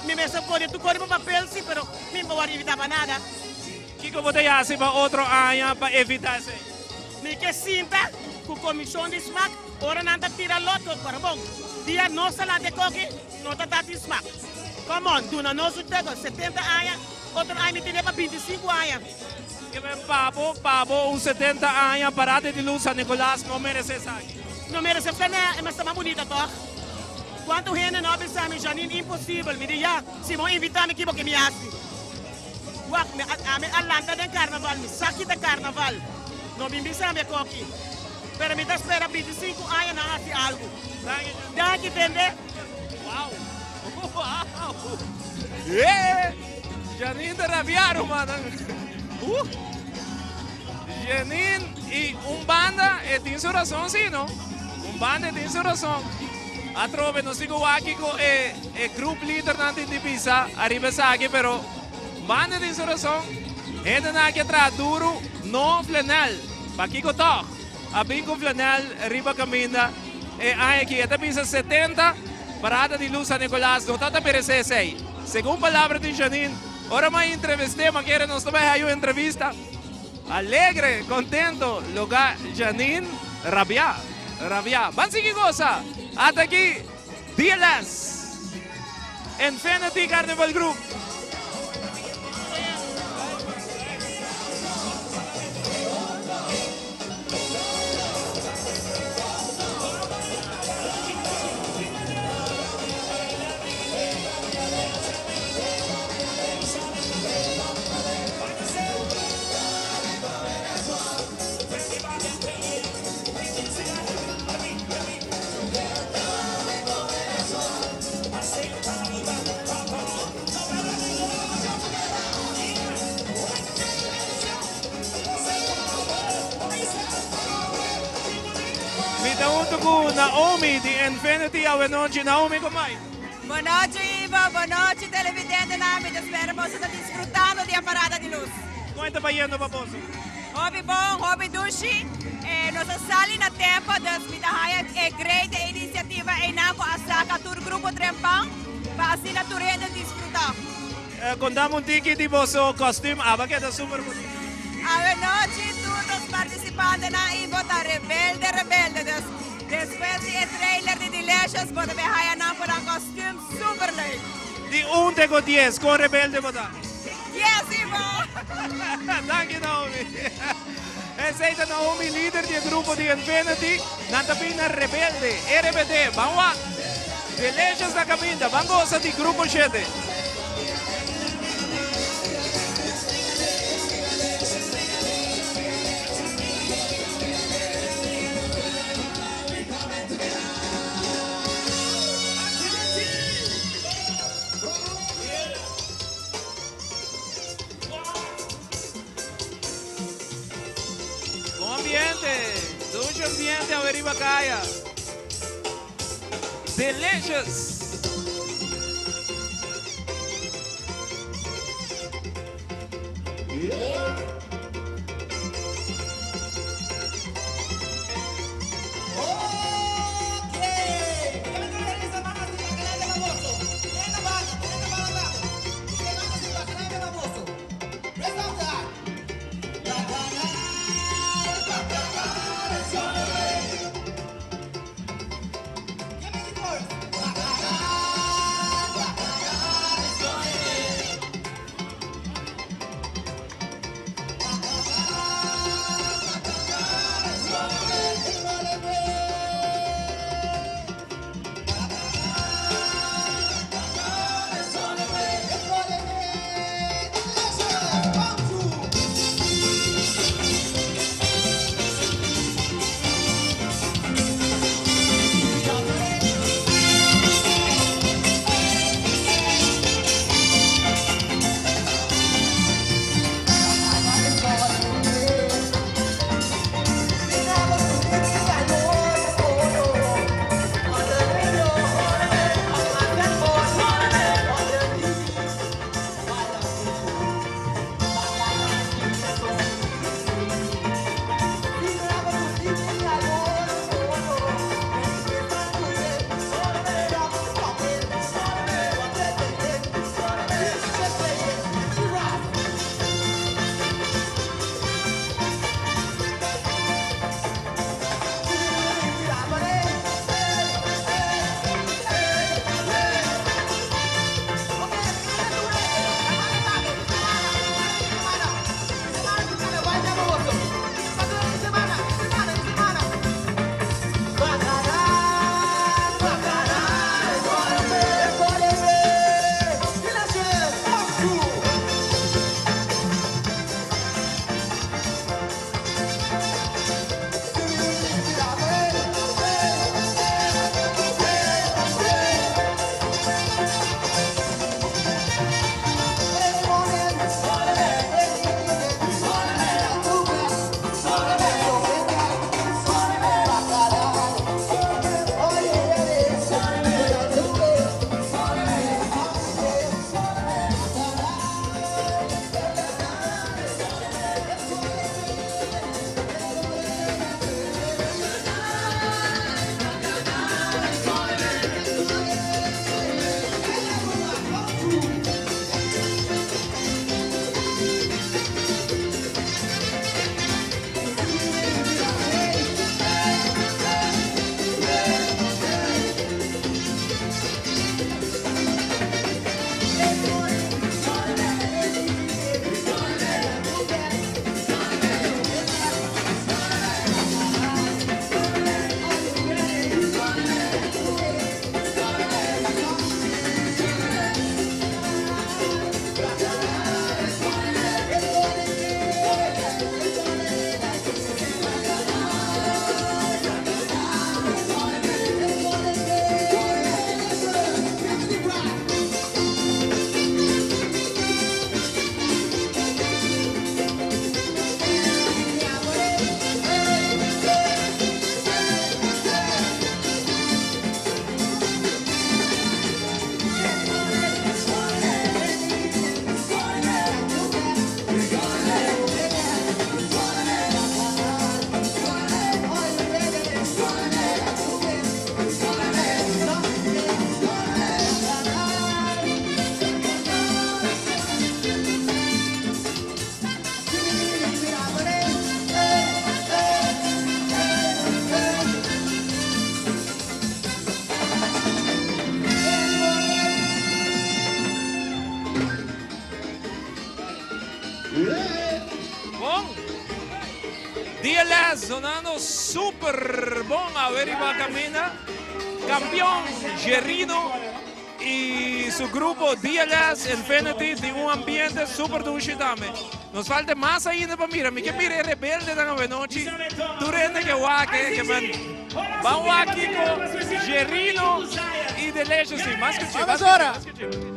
Mi mester pone tur kos riba papel, sí, pero mi no por wòrdu invitá pa nada. Kiko bo ta hasi pa otro aña pa evitá esei? Mi ke sinta ku komishon di smak ora nan ta tira loto, pero bon, dia nos ta lanta e koki, no ta tatin smak. Come on, duna nos un teko, 70 aña, otro aña mi tene pa 25 aña. Ke men pa bo, pa bo un 70 aña parada di lus San Nicolas no merese esaki. No merese flanea, e mester mas bunita tog? Kuantu hende no a bisa mi, Janine, imposibel, mi di ya, si bo invita mi kibo ke mi hasi? Wak, mi ami a lanta den karnaval, mi sa ki ta karnaval. No bin bisa mi e koki. Pero mi ta spera 25 aña nan hasi algu. Danki, tende. Wow! Wow! Eh! Janine ta rabia, rumannan. Janine y un banda e tin su razon si, no? Un banda e tin su razon. Atrobe nos tin ku wak kiko e e group leadernan tin di bisa ariba esaki pero banda tin su rason. Hendenan aki a traha duru no flanel. Pakiko tog a bin ku flanel riba kaminda e aña aki? E ta bisa 70 parada di lus San Nicolas no ta ta meresé esei. Segun palabra di Janine ora mi a entrevist'é mi a kere nos ta bai haña un entrevista. Alegre, contento, loga Janine rabia, rabia. Ban sigui goza! Ata aki DLS Infinity Carnival Group. Mi ta hunto cu Naomi di Infinity awenochi. Naomi, con bai? Bonochi Ivo, bonochi televidentenan, mi ta spera boso ta disfrutando di e parada di luz. Kon e ta bayendo pa boso? Hopi bon, hopi dushi. Nos a sali na tempo, dus mi ta haya e great e iniciativa eynan cu a saca tur grupo trempan pa asina tur hende disfruta. Contame un tiki di boso costume, aba keda super bunita. Awenochi tur nos participantenan Ivo ta rebelde rebelde, dus Despues di e trailer di Delicious bo ta bay haya nan cu nan costume super leuk. Di un te cu dies, con rebelde bo ta? Dies Ivo! Danki Naomi. Esey ta Naomi lider di e grupo di Infinity. Nan ta bin na Rebelde, RBD. Ban wak! Delicious na caminda. Ban goza di Grupo Shete. Bon ambiente, dushi ambiente awe riba kaya. Delicious! DLS zonando super bon awe riba caminda. Campeon Gerino y su grupo DLS Infinity tin un ambiente super dushi tambe. Nos falta mas ainda pa mira. Mi ke mira e rebeldenan awe nochi. Tur hende ke wak ke men ban wak kiko Gerino y Delicious tin. Mas kuchi, mas kuchi, mas kuchi.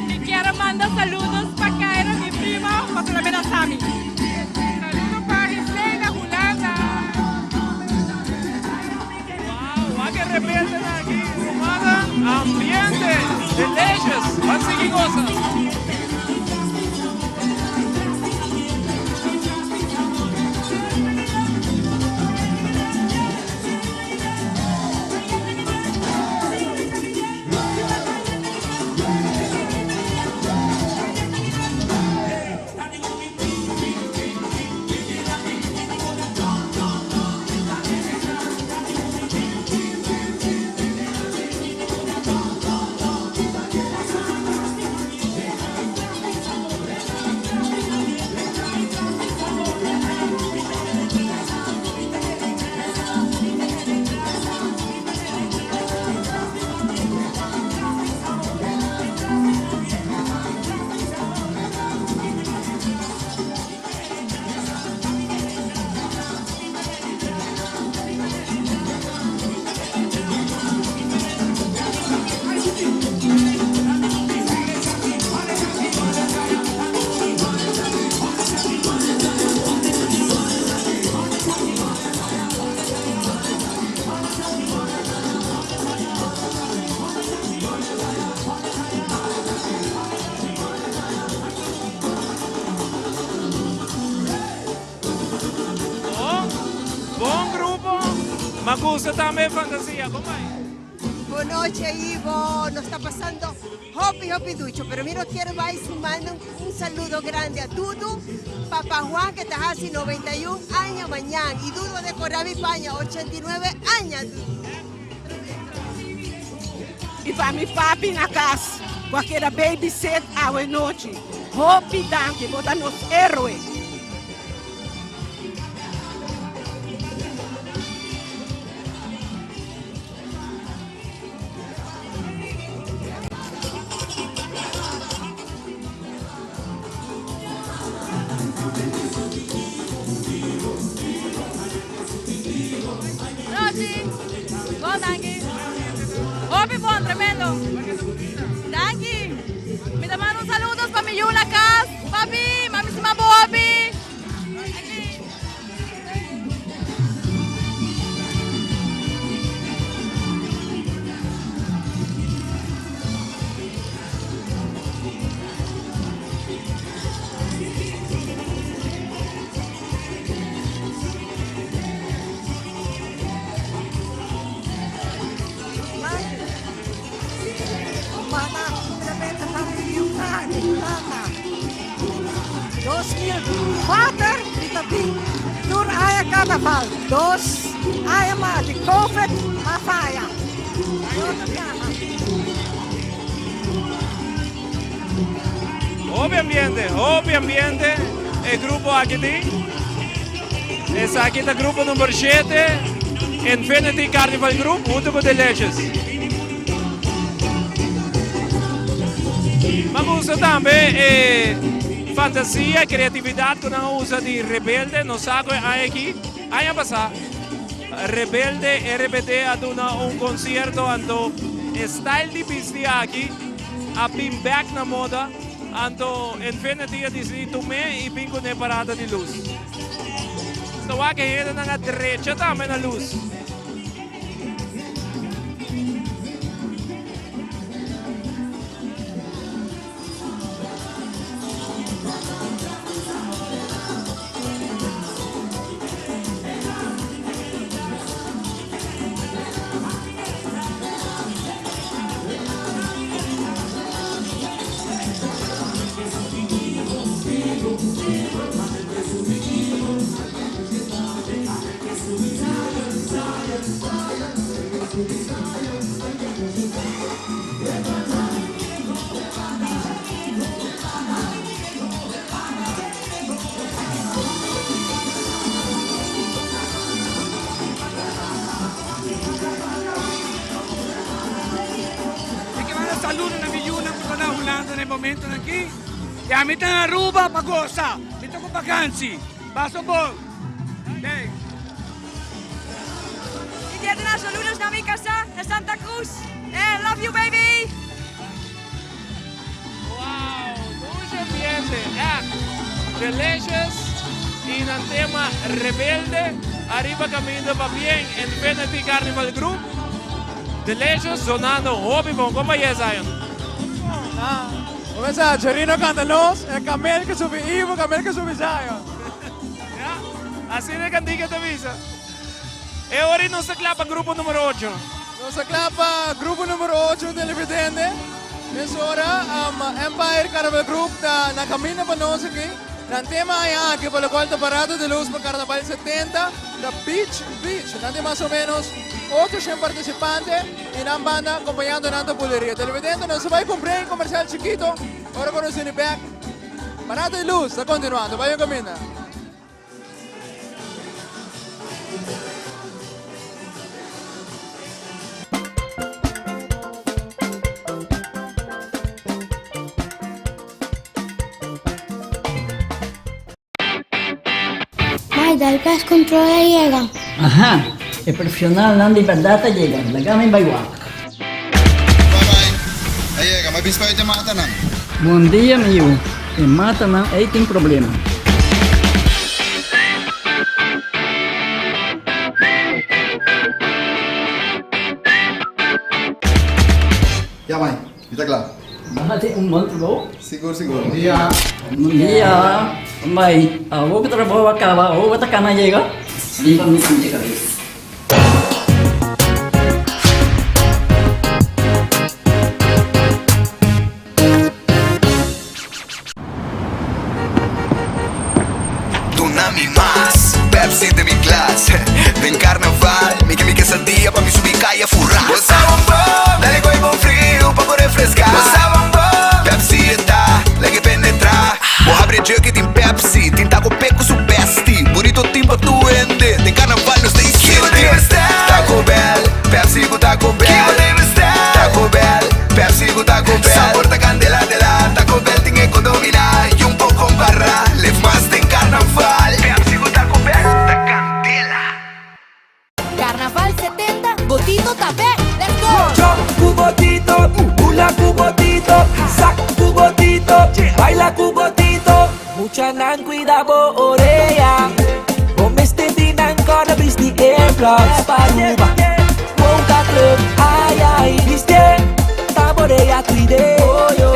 Mi kier a manda saludos pa Kyra mi primo pasobra mi no sa mi. Saludo pa Gisela Hulanda. Wow, wak e rebeldenan aki rumana ambiente delicious. Ban sigui gosa. Bon, bon grupo. Ma gusta tambe e fantasia. Bon bai. Bon nochi Ivo, nos ta pasando hopi hopi ducho, pero mi no kier bai sin manda un saludo grandi a Dudu, Papa Juan que ta haci 91 aña mañan y Dudu a decora mi paña 89 aña Dudu. Y pa mi papi na cas cu a keda babysit awe nochi. Hopi danki, bo ta nos héroe. Nochi. Bon danki. Hopi bon, tremendo. Danki. Mi ta manda un saludos pa mi yu na kas. Papi, mami stima bo hopi. 2004 mi ta bin tur aña. Carnaval, dos aña mas di Covid a faya. Otro biaha. Hopi ambiente, hopi ambiente e grupo aki tin. Esaki ta grupo number shete, Infinity Carnival Group hunto cu Delicious. Ma gusta tambe e fantasia, creatividad cu nan a usa di Rebelde. Nos sa cu e aña aki, aña pasa, Rebelde RBD a duna un concierto anto e style di bisti aki a bin bek na moda. Anto Infinity a dicidi tum'e y bin cun'e parada di luz. Ta wak e hendenan a drecha tambe na luz. Mi ke manda saludo na mi yunan ku ta na Hulanda na e momentonan aki. I ami ta na Aruba pa gosa. Mi ta ku vakansi. Paso bon. Thanks. Mi kier duna saludos na mi casa na Santa Cruz. Eh, love you baby! Wow, dushi ambiente, echt. Delicious y nan tema Rebelde ariba caminda pa bien Infinity Carnival Group. Delicious zonando hopi bon. Con bay Zion? Comenzá, Jerino canta nos, e camel que subi Ivo, camel que subi Zion. Ja, asina e cantica ta bisa. E ora nos ta cla pa grupo numero ocho. Nos ta cla pa grupo numero ocho televidente. Mesora um, Empire Carnival Group ta na caminda pa nos aki. Nan tema aña aki pa locual ta Parada de Luz pa Carnaval 70 ta Beach Beach. Nan tin mas o menos 800 participante y nan banda acompañando nan ta buleria. Televidente, nos ta bay cu un break comercial chikito. Ora cu nos bini back, Parada de Luz ta continuando. Bay un caminda. Mai, dal pest control a yega. Aha, e profesionalnan di berdad a yega, laga mi bai wak. A yega, ma bispa e matanan. Bon dia mi yu, e matanan ei tin problema. Ya mai, mi ta kla. Bo hasi un bon trabou. Sigur sigur. Bon dia. Bon dia. Mai, awor ku trabou a kaba, awor bo ta kana yega? Riba mi sinti kabes. Duna mi mas Pepsi den mi glas Den carnaval mi ke mi quesadilla pa mi subi caya fura Bo sa un bon Dale goy bon frio pa bo refresca Bo sa un bon Pepsi e ta lag'e penetra Bo habri e jug y tin Pepsi Tin taco pe cu su bestie Burrito tin pa tur hende Den carnaval nos ta insisti Taco Bell Pepsi cu Taco Bell Taco Bell Pepsi cu Taco Bell Sabor ta candela dela Taco Bell tin e cu domina Y un poco compara Leef mas den carnaval Pepsi cu Taco Bell ta candela. Carnaval 70, Botito ta bek! Let's go! Chop cu botito, bula cu botito, sak cu botito, baila cu botito. Muchanan cuida bo orea, bo mester di nan corda bisti earplugs pa Aruba. Wouta Club, ay ay, bistié, ta bo orea cuid'é.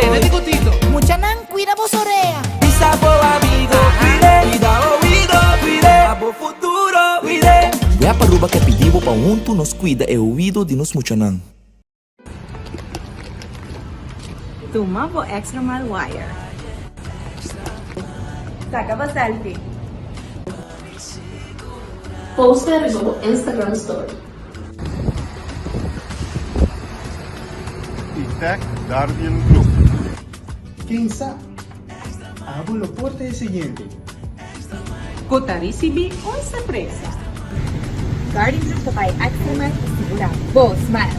Tene di botito. Muchanan cuida bo orea. Bisa bo amigo cuid'é, cuida oido cuid'é, pa bo futuro cuid'é. Web Aruba ke pidi bo pa huntu nos kuida e oido di nos muchanan. Tuma bo extra mile wire. Saca bo selfie. Post e riba bo Instagram story. I tag Guardian Group. Ken sa? Abo lo por ta e siguiente. Cu ta ricibi un sorpresa. Guardian Group ta bay extra mile pa sigura bo smile.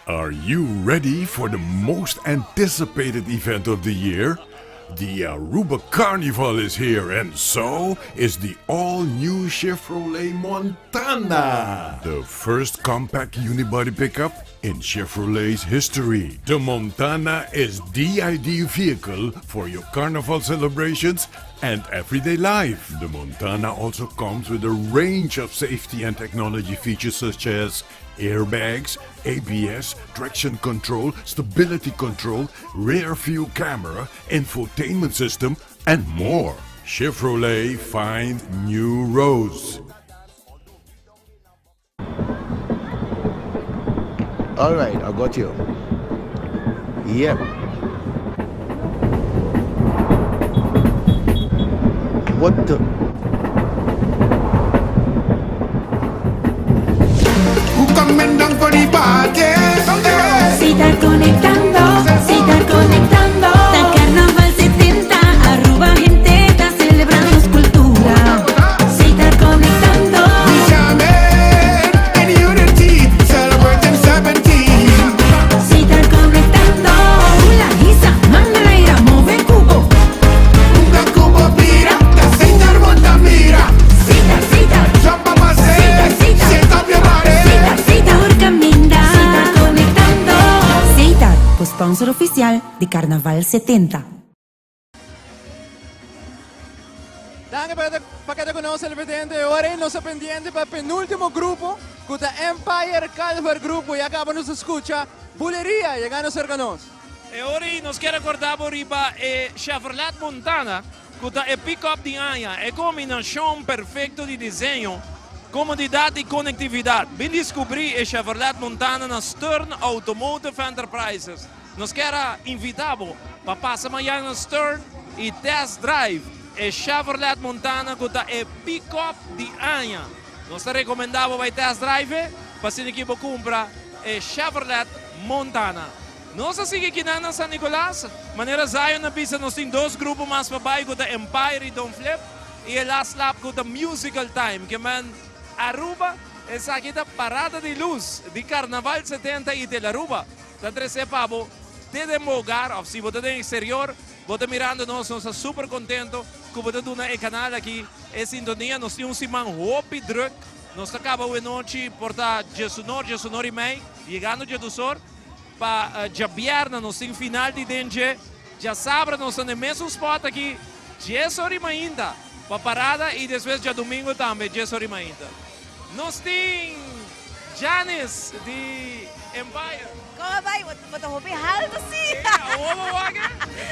Are you ready for the most anticipated event of the year? The Aruba Carnival is here, and so is the all new Chevrolet Montana. The first compact unibody pickup in Chevrolet's history. The Montana is the ideal vehicle for your carnival celebrations and everyday life. The Montana also comes with a range of safety and technology features such as airbags, ABS, traction control, stability control, rear view camera, infotainment system, and more. Chevrolet find new roads. All right, I got you. Yep. What the? Sitar conectando, sitar conectando. Ta Carnaval 70, Aruba hende ta celebrando nos cultura. Sitar conectando. Sitar conectando. Hula, hisa, man laira, move cubo. Sitar, sitar. Sitar, sitar. Sitar, sitar. Caminda. Sitar conectando. Setar, sponsor oficial di Carnaval 70. Danki pa pa keda ku nos televidente. Ora ei nos ta pendiente pa e penúltimo grupo ku ta Empire Calver Group ku ya kaba nos a skucha Buleria yegando serka nos. E ora ei nos kier rekorda bo riba e Chevrolet Montana ku ta e pick-up di aña, e kombinashon perfekto di diseño, komodidat i konektividat. Bin diskubrí e Chevrolet Montana na Stern Automotive Enterprises. Nos kier a invita bo pa pasa mañana na Stern y test drive e Chevrolet Montana cu ta e pick-up di aña. Nos ta recomenda bo bay test drive e pa asina ki bo cumpra e Chevrolet Montana. Nos a sigui kinan na San Nicolas. Manera Zion a bisa nos tin dos grupo mas pa bay cu ta Empire y Don Flip y e last lap cu ta Musical Time. Ke men Aruba esaki ta parada di luz di Carnaval 70 y Telaruba. Ta trese pa bo te den bo hogar of si bo ta den exterior bo ta mirando nos, nos ta super contento cu bo ta duna e canal aki e sintonia. Nos tin un siman hopi druk, nos ta caba awe nochi por ta djesunor, djesunor y mei, yegando djedusor pa djabierna nos tin final di den dje djasabra nos ta na e mesun spot aki djesor y mainta pa parada y despues djadomingo tambe djesor y mainta. Nos tin Janice di Empire. Kon a bai? Bo ta hopi haltu si. Awor bo wak e?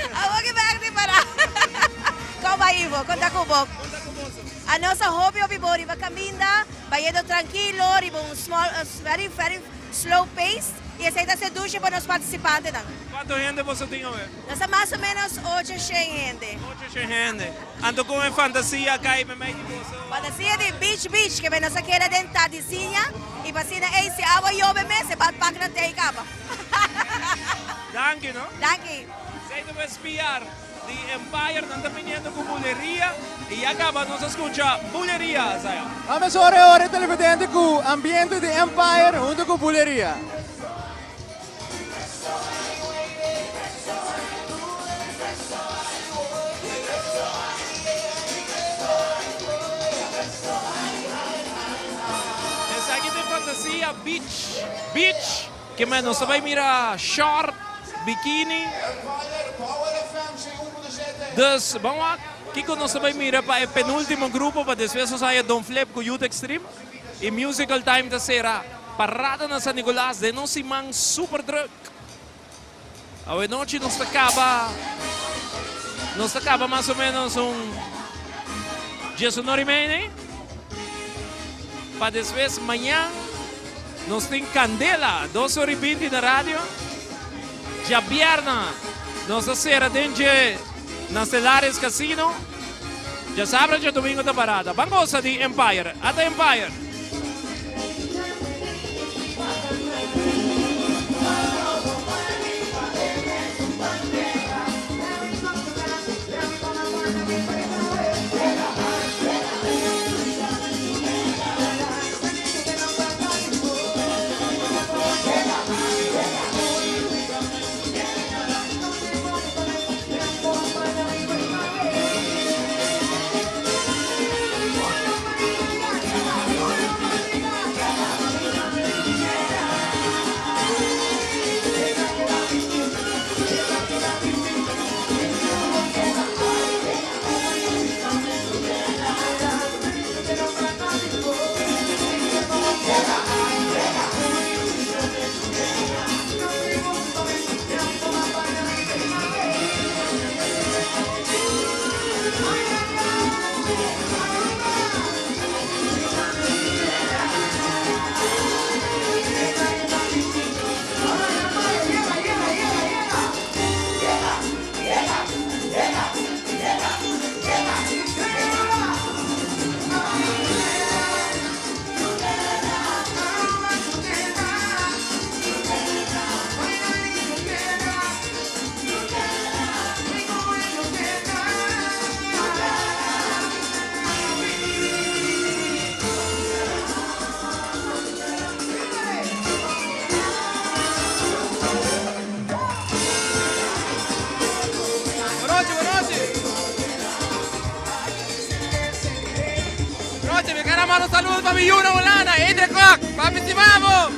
Awor ki bek di para. Kon bai Ivo? Kon ta ku bo? Anos a hopi hopi bo riba kaminda, bayendo trankilo riba un small very very slow pace i esei ta sedushi pa nos partisipantenan. Kuantu hende boso tin awe? Nos ta mas o menos ocho shen hende. Ocho shen hende. Anto kon e fantasia a kai meimei di boso? Fantasia di beach beach ke nos a keda den tardisiña i pa asina ey si awa yobe mes e badpaknan te ey kaba. Danki no. Danki. Esey ta pues PR di Empire nan ta biniendo ku buleria i ya kaba nos a skucha buleria Zion. A mesora e ora e televidente ku ambiente di Empire hunto ku buleria. Esaki ta e fantasia beach beach ke men nos ta bai mira short, bikini. Dus ban wak kiko nos ta bai mira pa e penultimo grupo pa despues nos haya Don Flip ku Youth Extreme y Musical Time ta sera. Parada na San Nicolas den nos siman super druk. Awe nochi nos ta caba, nos ta caba mas o menos un diesunor y media ney. Pa despues mañan nos tin candela dos ora y binti na radio. Djabierna nos ta cera den dje. Na Stellaris Casino, djasabra djadomingo ta parada. Ban gosa di Empire. Ata Empire! Bonochi, bonochi. Bonochi, mi quiero mandar un saludo para mi yuna Holanda, Adrian Kok, papi stimavo.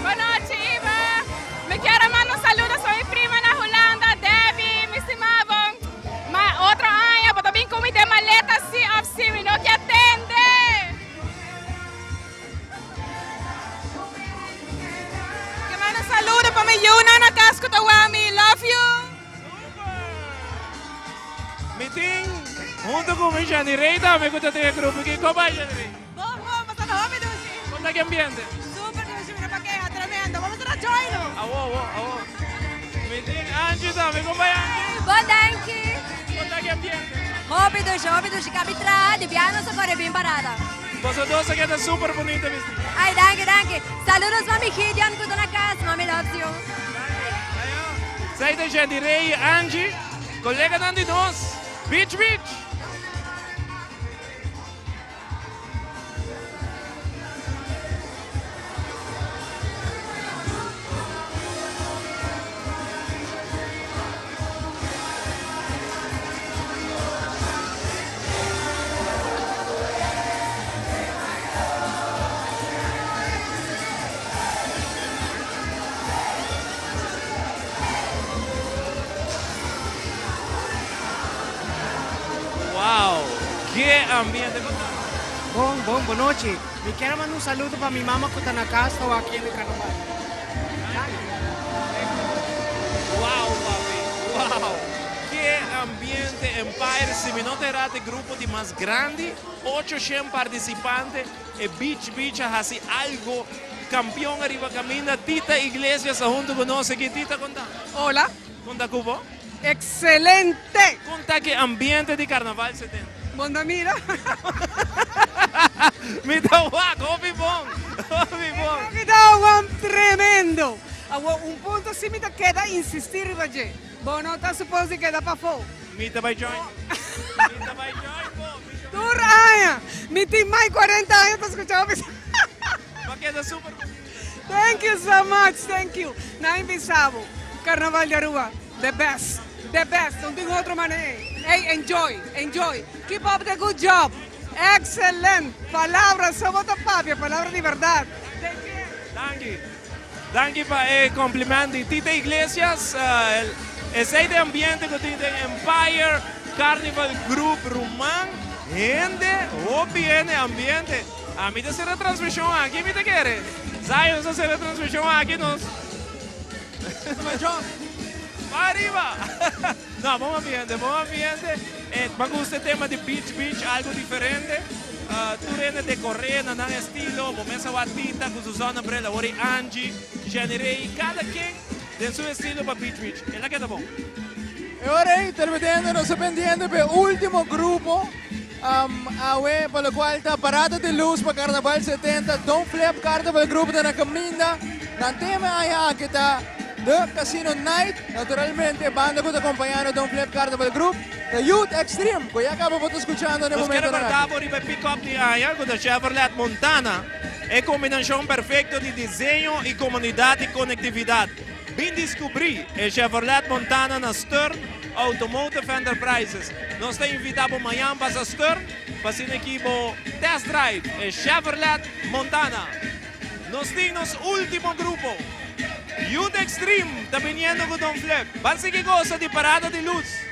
Bonochi, Iva. Mi kier a manda un saludo a mi prima na Hulanda, Debbie, mi stima bo. Ma otro aña bo ta bin cu mi den maleta si of si, mi no kier tende. Kier manda un saludo pa mi yunan na cas cu ta wak mi, love you. Mi tin hunto cu mi Jenny Rey tambe cu ta den e grupo aki. Con bai Jenny Rey? Bon bon, pasando hopi dushi. Con ta ki ambiente? Super dushi, mi no por keha, tremendo. Bo mester a join nos. Awo, awo, awo. Mi tin Angie tambe, con bai Angie? Bon danki. Con ta ki ambiente? Hopi dushi, hopi dushi. Kabi traha, di biaha nos a kore bin parada. Boso dos a keda super bunita bisti. Ay, danki, danki. Saludos mami Gideon ku ta na kas. Mami loves you. Zij ta Jenny Rey, Angie, koleganan di nos. Beach Beach! Ke ambiente! Kon ta? Bon, bon, bon nochi. Mi kier a manda un saludo pa mi mama cu ta na cas ta wak yendo carnaval. Wow papi, wow! Ke ambiente Empire, si mi no ta erra ta e grupo di mas grandi, ocho shen participante, e Beach Beach a haci algo campeon ariba caminda, Tita Iglesias ta hunto cu nos aki, Tita con ta? Hola. Con ta cu bo? Excelente! Con ta ki ambiente di Carnaval 70? Bon ta mira. Mi ta wak, hopi bon, hopi bon. Mi ta wak tremendo. Awor un punto si mi ta keda insisti riba dje. Bo no ta supos di keda pafó. Mi ta bai join. Mi ta bai join bo. Tur aña. Mi tin mai cuarenta aña ta scucha bo bisa. Bo a keda super bunita. Thank you so much, thank you. Nan bisa bo, Carnaval di Aruba, the best, the best. No tin otro manera. Hey, enjoy, enjoy. Keep up the good job. Excellent. Palabra, so bo ta papia, palabra di berdad. Take care. Danki. Danki pa e compliment di Tita Iglesias. Esey ta e ambiente cu tin den Empire Carnival Group ruman. Hende, hopi hende, ambiente. Ami ta sera transmision aki mi ta kere. Zion ta sera transmision aki nos. Pa ariba. No, bon ambiente, bon ambiente. E mi a gusta e tema di beach beach, algo diferente. Tur hende decor'é na nan estilo. Bo mes a wak Tita cu su zonnebril, awor e Angie, Jenny Rey, cada ken den su estilo pa beach beach. El a keda bon. E ora ei, televidente, nos ta pendiente pa e ultimo grupo. Awe pa locual ta Parada di Luz pa Carnaval 70, Don Flip Carnival Group ta na caminda. Nan tema aña aki ta The Casino Night. Naturalmente e banda cu ta acompañando Don Flip Carnival Group ta Youth Extreme, cu ya caba bo ta scuchando na e Nos kere momentonan verta aki. bo riba e pick-up di aña cu ta Chevrolet Montana, e combinacion perfecto di diseño y comunidad y conectividad. Bin descubri e Chevrolet Montana na Stern Automotive Enterprises. Nos ta invita bo mañan pasa Stern pa asina aki bo test drive e Chevrolet Montana. Nos tin nos ultimo grupo. Youth Extreme ta biniendo cu Don Flip. Ban sigui gosa di Parada di Luz.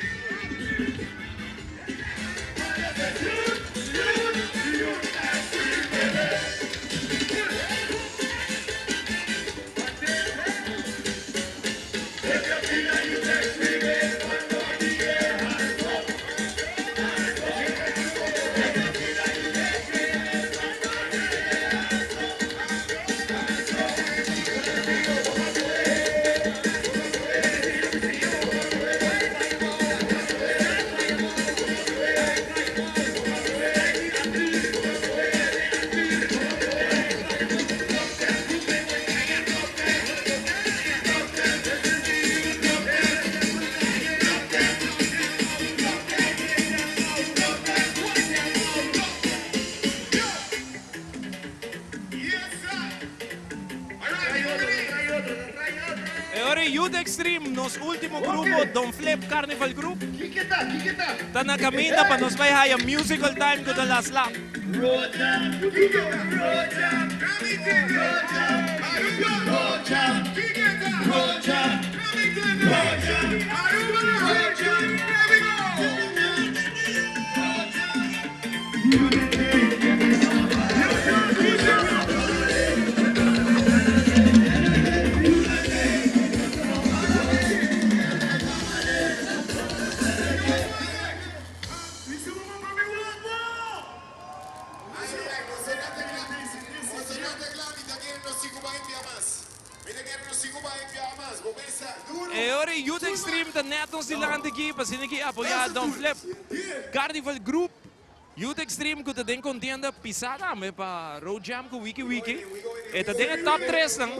E ora e Youth Extreme, nos ultimo grupo, Don Flip Carnival Group, ta na caminda pa nos bay haya Musical Time cu ta Las Lap. E ora e Youth Extreme ta net nos dilanti aki pa asina ki apoya Don Flip Carnival Group. Youth Extreme ku ta den kontienda pisá tambe pa Road Jam ku Wiki Wiki. E ta den e top tresnan.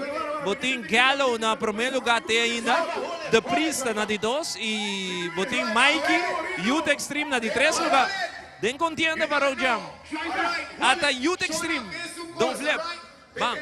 Bo tin Gallo na promé lugá te ainda, The Priest ta na di dos i bo tin Mikey, Youth Extreme na di tres lugá. Den kontienda pa Road Jam. Ata Youth Extreme, Don Flip, ban.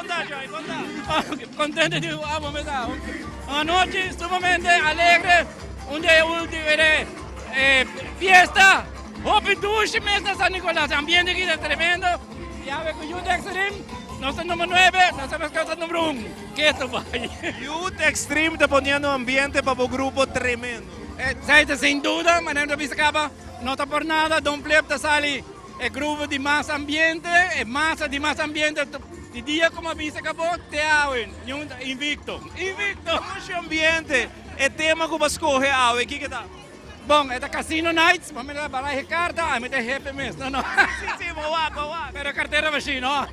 Konta, Joy, konta. Contento di amo me da. Anochi sumamente alegre. Un dia ultimo eh, fiesta. Hopi dushi mes na San Nicolas. Ambiente aki ta tremendo. Ya ve cu Youth Extreme. Nos ta number 9, nos ta ta number 1. Keto bai. Youth Extreme ta poniendo ambiente pa bo grupo tremendo. Eh, zij ta sin duda, maar nem bisa caba. No ta por nada, Don Flip ta sali e grupo di mas ambiente, e masa di mas ambiente. Di dia como bisa cabo, te awe, invicto. Invicto. Mucho ambiente. E tema cu bo a scoge awe, kico ta? Bon, e ta Casino Nights, bo mira baraje carta, ami ta hefe mes, no no. Si, si, bo wak, bo wak. Pero cartera bashi, no.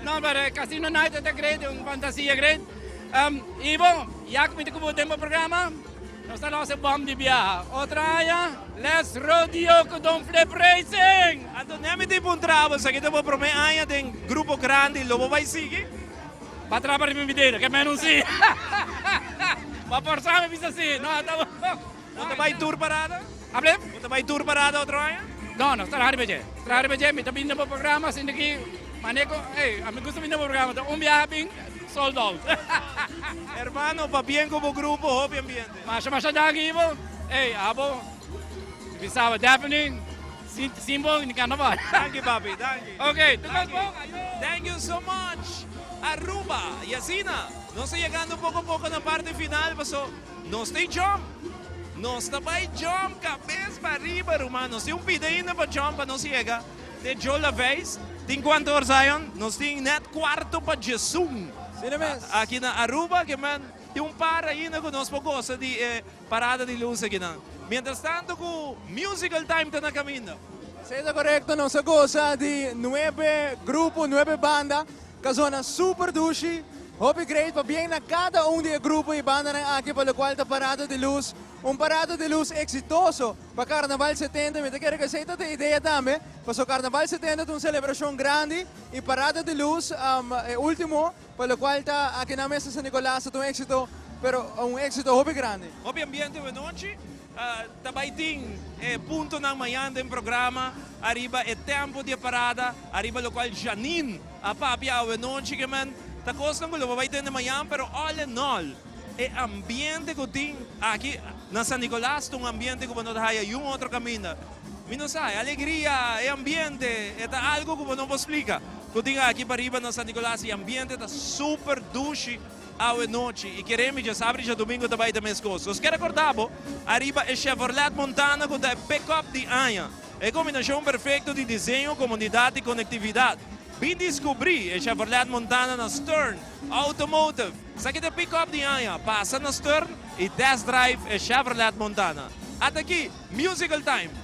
No, pero Casino Night ta great, un fantasia great. Um, y bon, ya cu mi ta cu bo den bo programa, nos ta los e bom di biaha. Otro aña, let's rodeo cu Don Flip Racing! Anto ne mi tin puntra bo, esaki ta bo prome aña den grupo grandi, lo bo bay sigui? Pa trapa riba mi dedo, ke men un si. Bo a forsa mi bisa si. No, ta bo. Bo ta bai tur parada? Hable? Bo ta bai tur parada otro aña? No, no, traha riba dje. Traha riba dje, mi ta bini na bo programa sinti ki maneko, ey, ami gusta bini na bo programa, ta un biaha bin, sold out. Hermano, pabien ku bo grupo, hopi ambiente. Masha masha danki Ivo. Ey, abo, bisa bo definitely. Sin bo ni carnaval. Danki papi, danki. Ok, tu cos bon, ayo. Thank you so much Aruba. Y asina nos ta yegando poco poco na parte final paso nos ta jump. Nos ta bay jump cabes pa riba ruman. Nos tin un pida ainda pa jump pa nos yega te Joe Laveist. Tin cuanto or Zion? Nos tin net cuarto pa djesun. Aki na Aruba ke men tin un par ainda cu nos por goza di e Parada di luz akinan. Mientras tanto cu Musical Time ta na caminda. Esey ta corecto, nos a goza di nuebe grupo, nuebe banda ca zona super dushi, hopi great pabien na cada un di e grupo y bandanan aki pa locual ta Parada di Luz, un parada di luz exitoso pa Carnaval 70, mi ta kere cu esey ta ta idea tambe, pasobra Carnaval 70 ta un celebracion grandi y Parada di Luz e ultimo. Pa locual ta aki na mesa San Nicolas ta un exito, pero un exito hopi grandi. Hopi ambiente awe nochi. Ta bay tin e puntonan mañan den programa ariba e tempo di e parada, ariba locual Janine a papia awe nochi ke men ta cosnan cu lo bo bay tende mañan, pero all in all e ambiente cu tin aki na San Nicolas ta un ambiente cu bo no ta haya yun otro caminda. Mi no sa, e alegria, e ambiente, e ta algo cu bo no por splica. Cu tin aki pariba na San Nicolas y ambiente ta super dushi awe nochi y kere mi djasabra y djadomingo ta bay ta mescos. Nos kier recorda bo ariba e Chevrolet Montana cu ta e pick-up di aña. E combinacion perfecto di diseño, comodidad y conectividad. Bin descubri e Chevrolet Montana na Stern Automotive. Esaki ta e pick-up di aña. Pasa na Stern y test drive e Chevrolet Montana. Ata aki, Musical Time!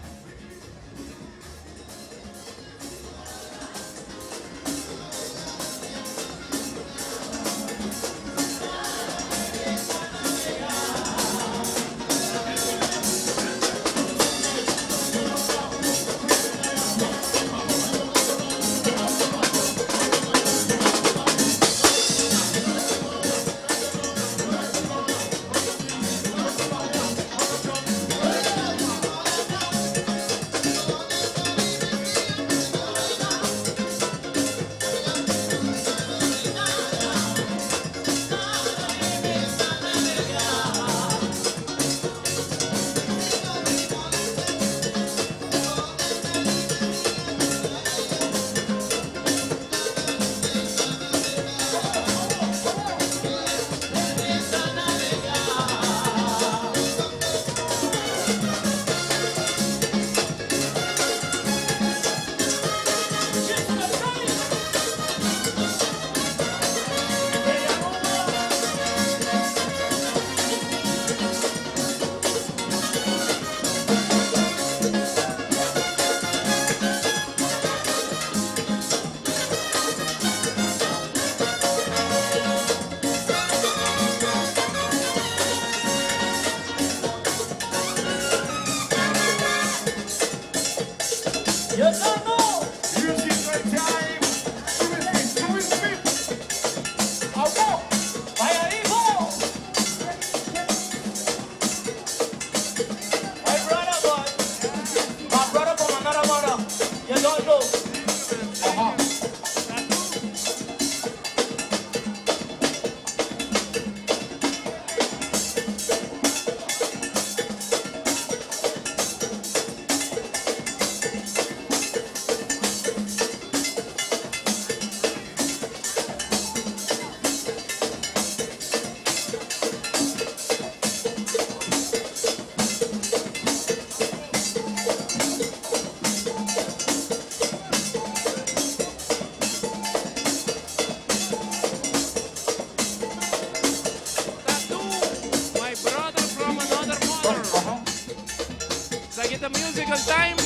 Esaki ta Musical Time,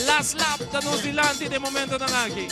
Last Lap ta nos dilanti den momentonan aki.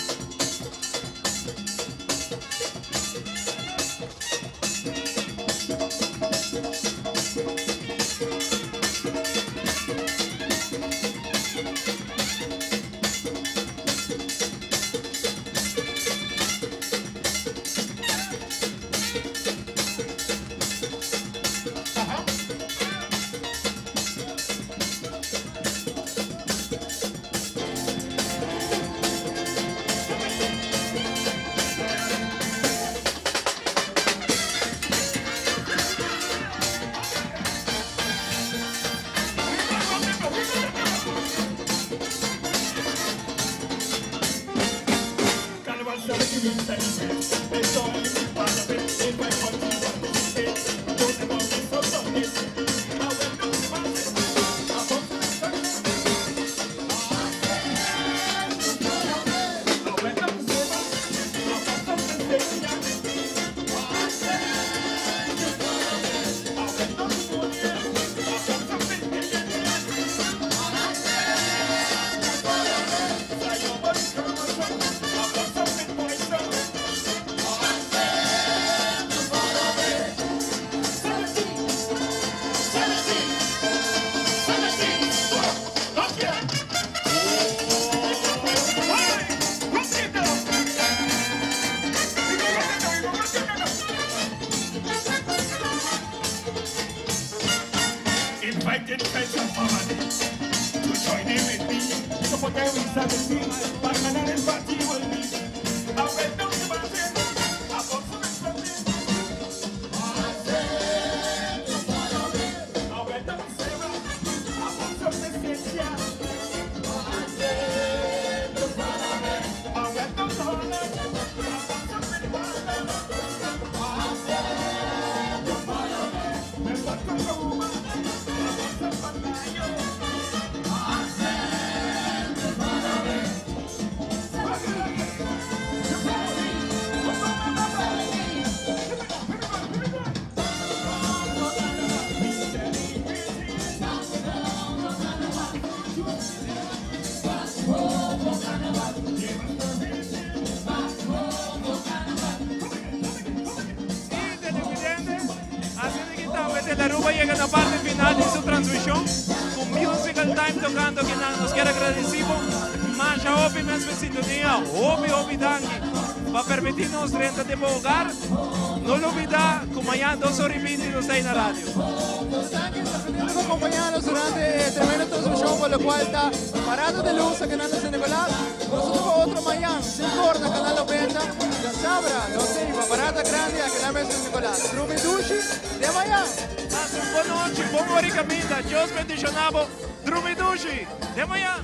Asina ki tambe Tele Aruba yega na parte final di su transmision cu Musical Time tocando akinan. Nos kier agradeci bo masha hopi mes pa e sintonia. Hopi hopi danki pa permiti nos drenta den bo hogar. No lubida cu mañan dos ora y binti nos ta ahi na radio. Nos danki ta teniendo cu acompaña nos durante e tremendo transmision por locual ta Parada de Luz akinan na San Nicolas. Nos ta topa otro mañan sin corta Canal 90. Ya sabra nos ta riba Parada Grandi akinan mes San Nicolas. Drumi dushi te mañan. Pasa un bon nochi, bon ora y caminda. Dios bendiciona bo. Drumi dushi te mañan.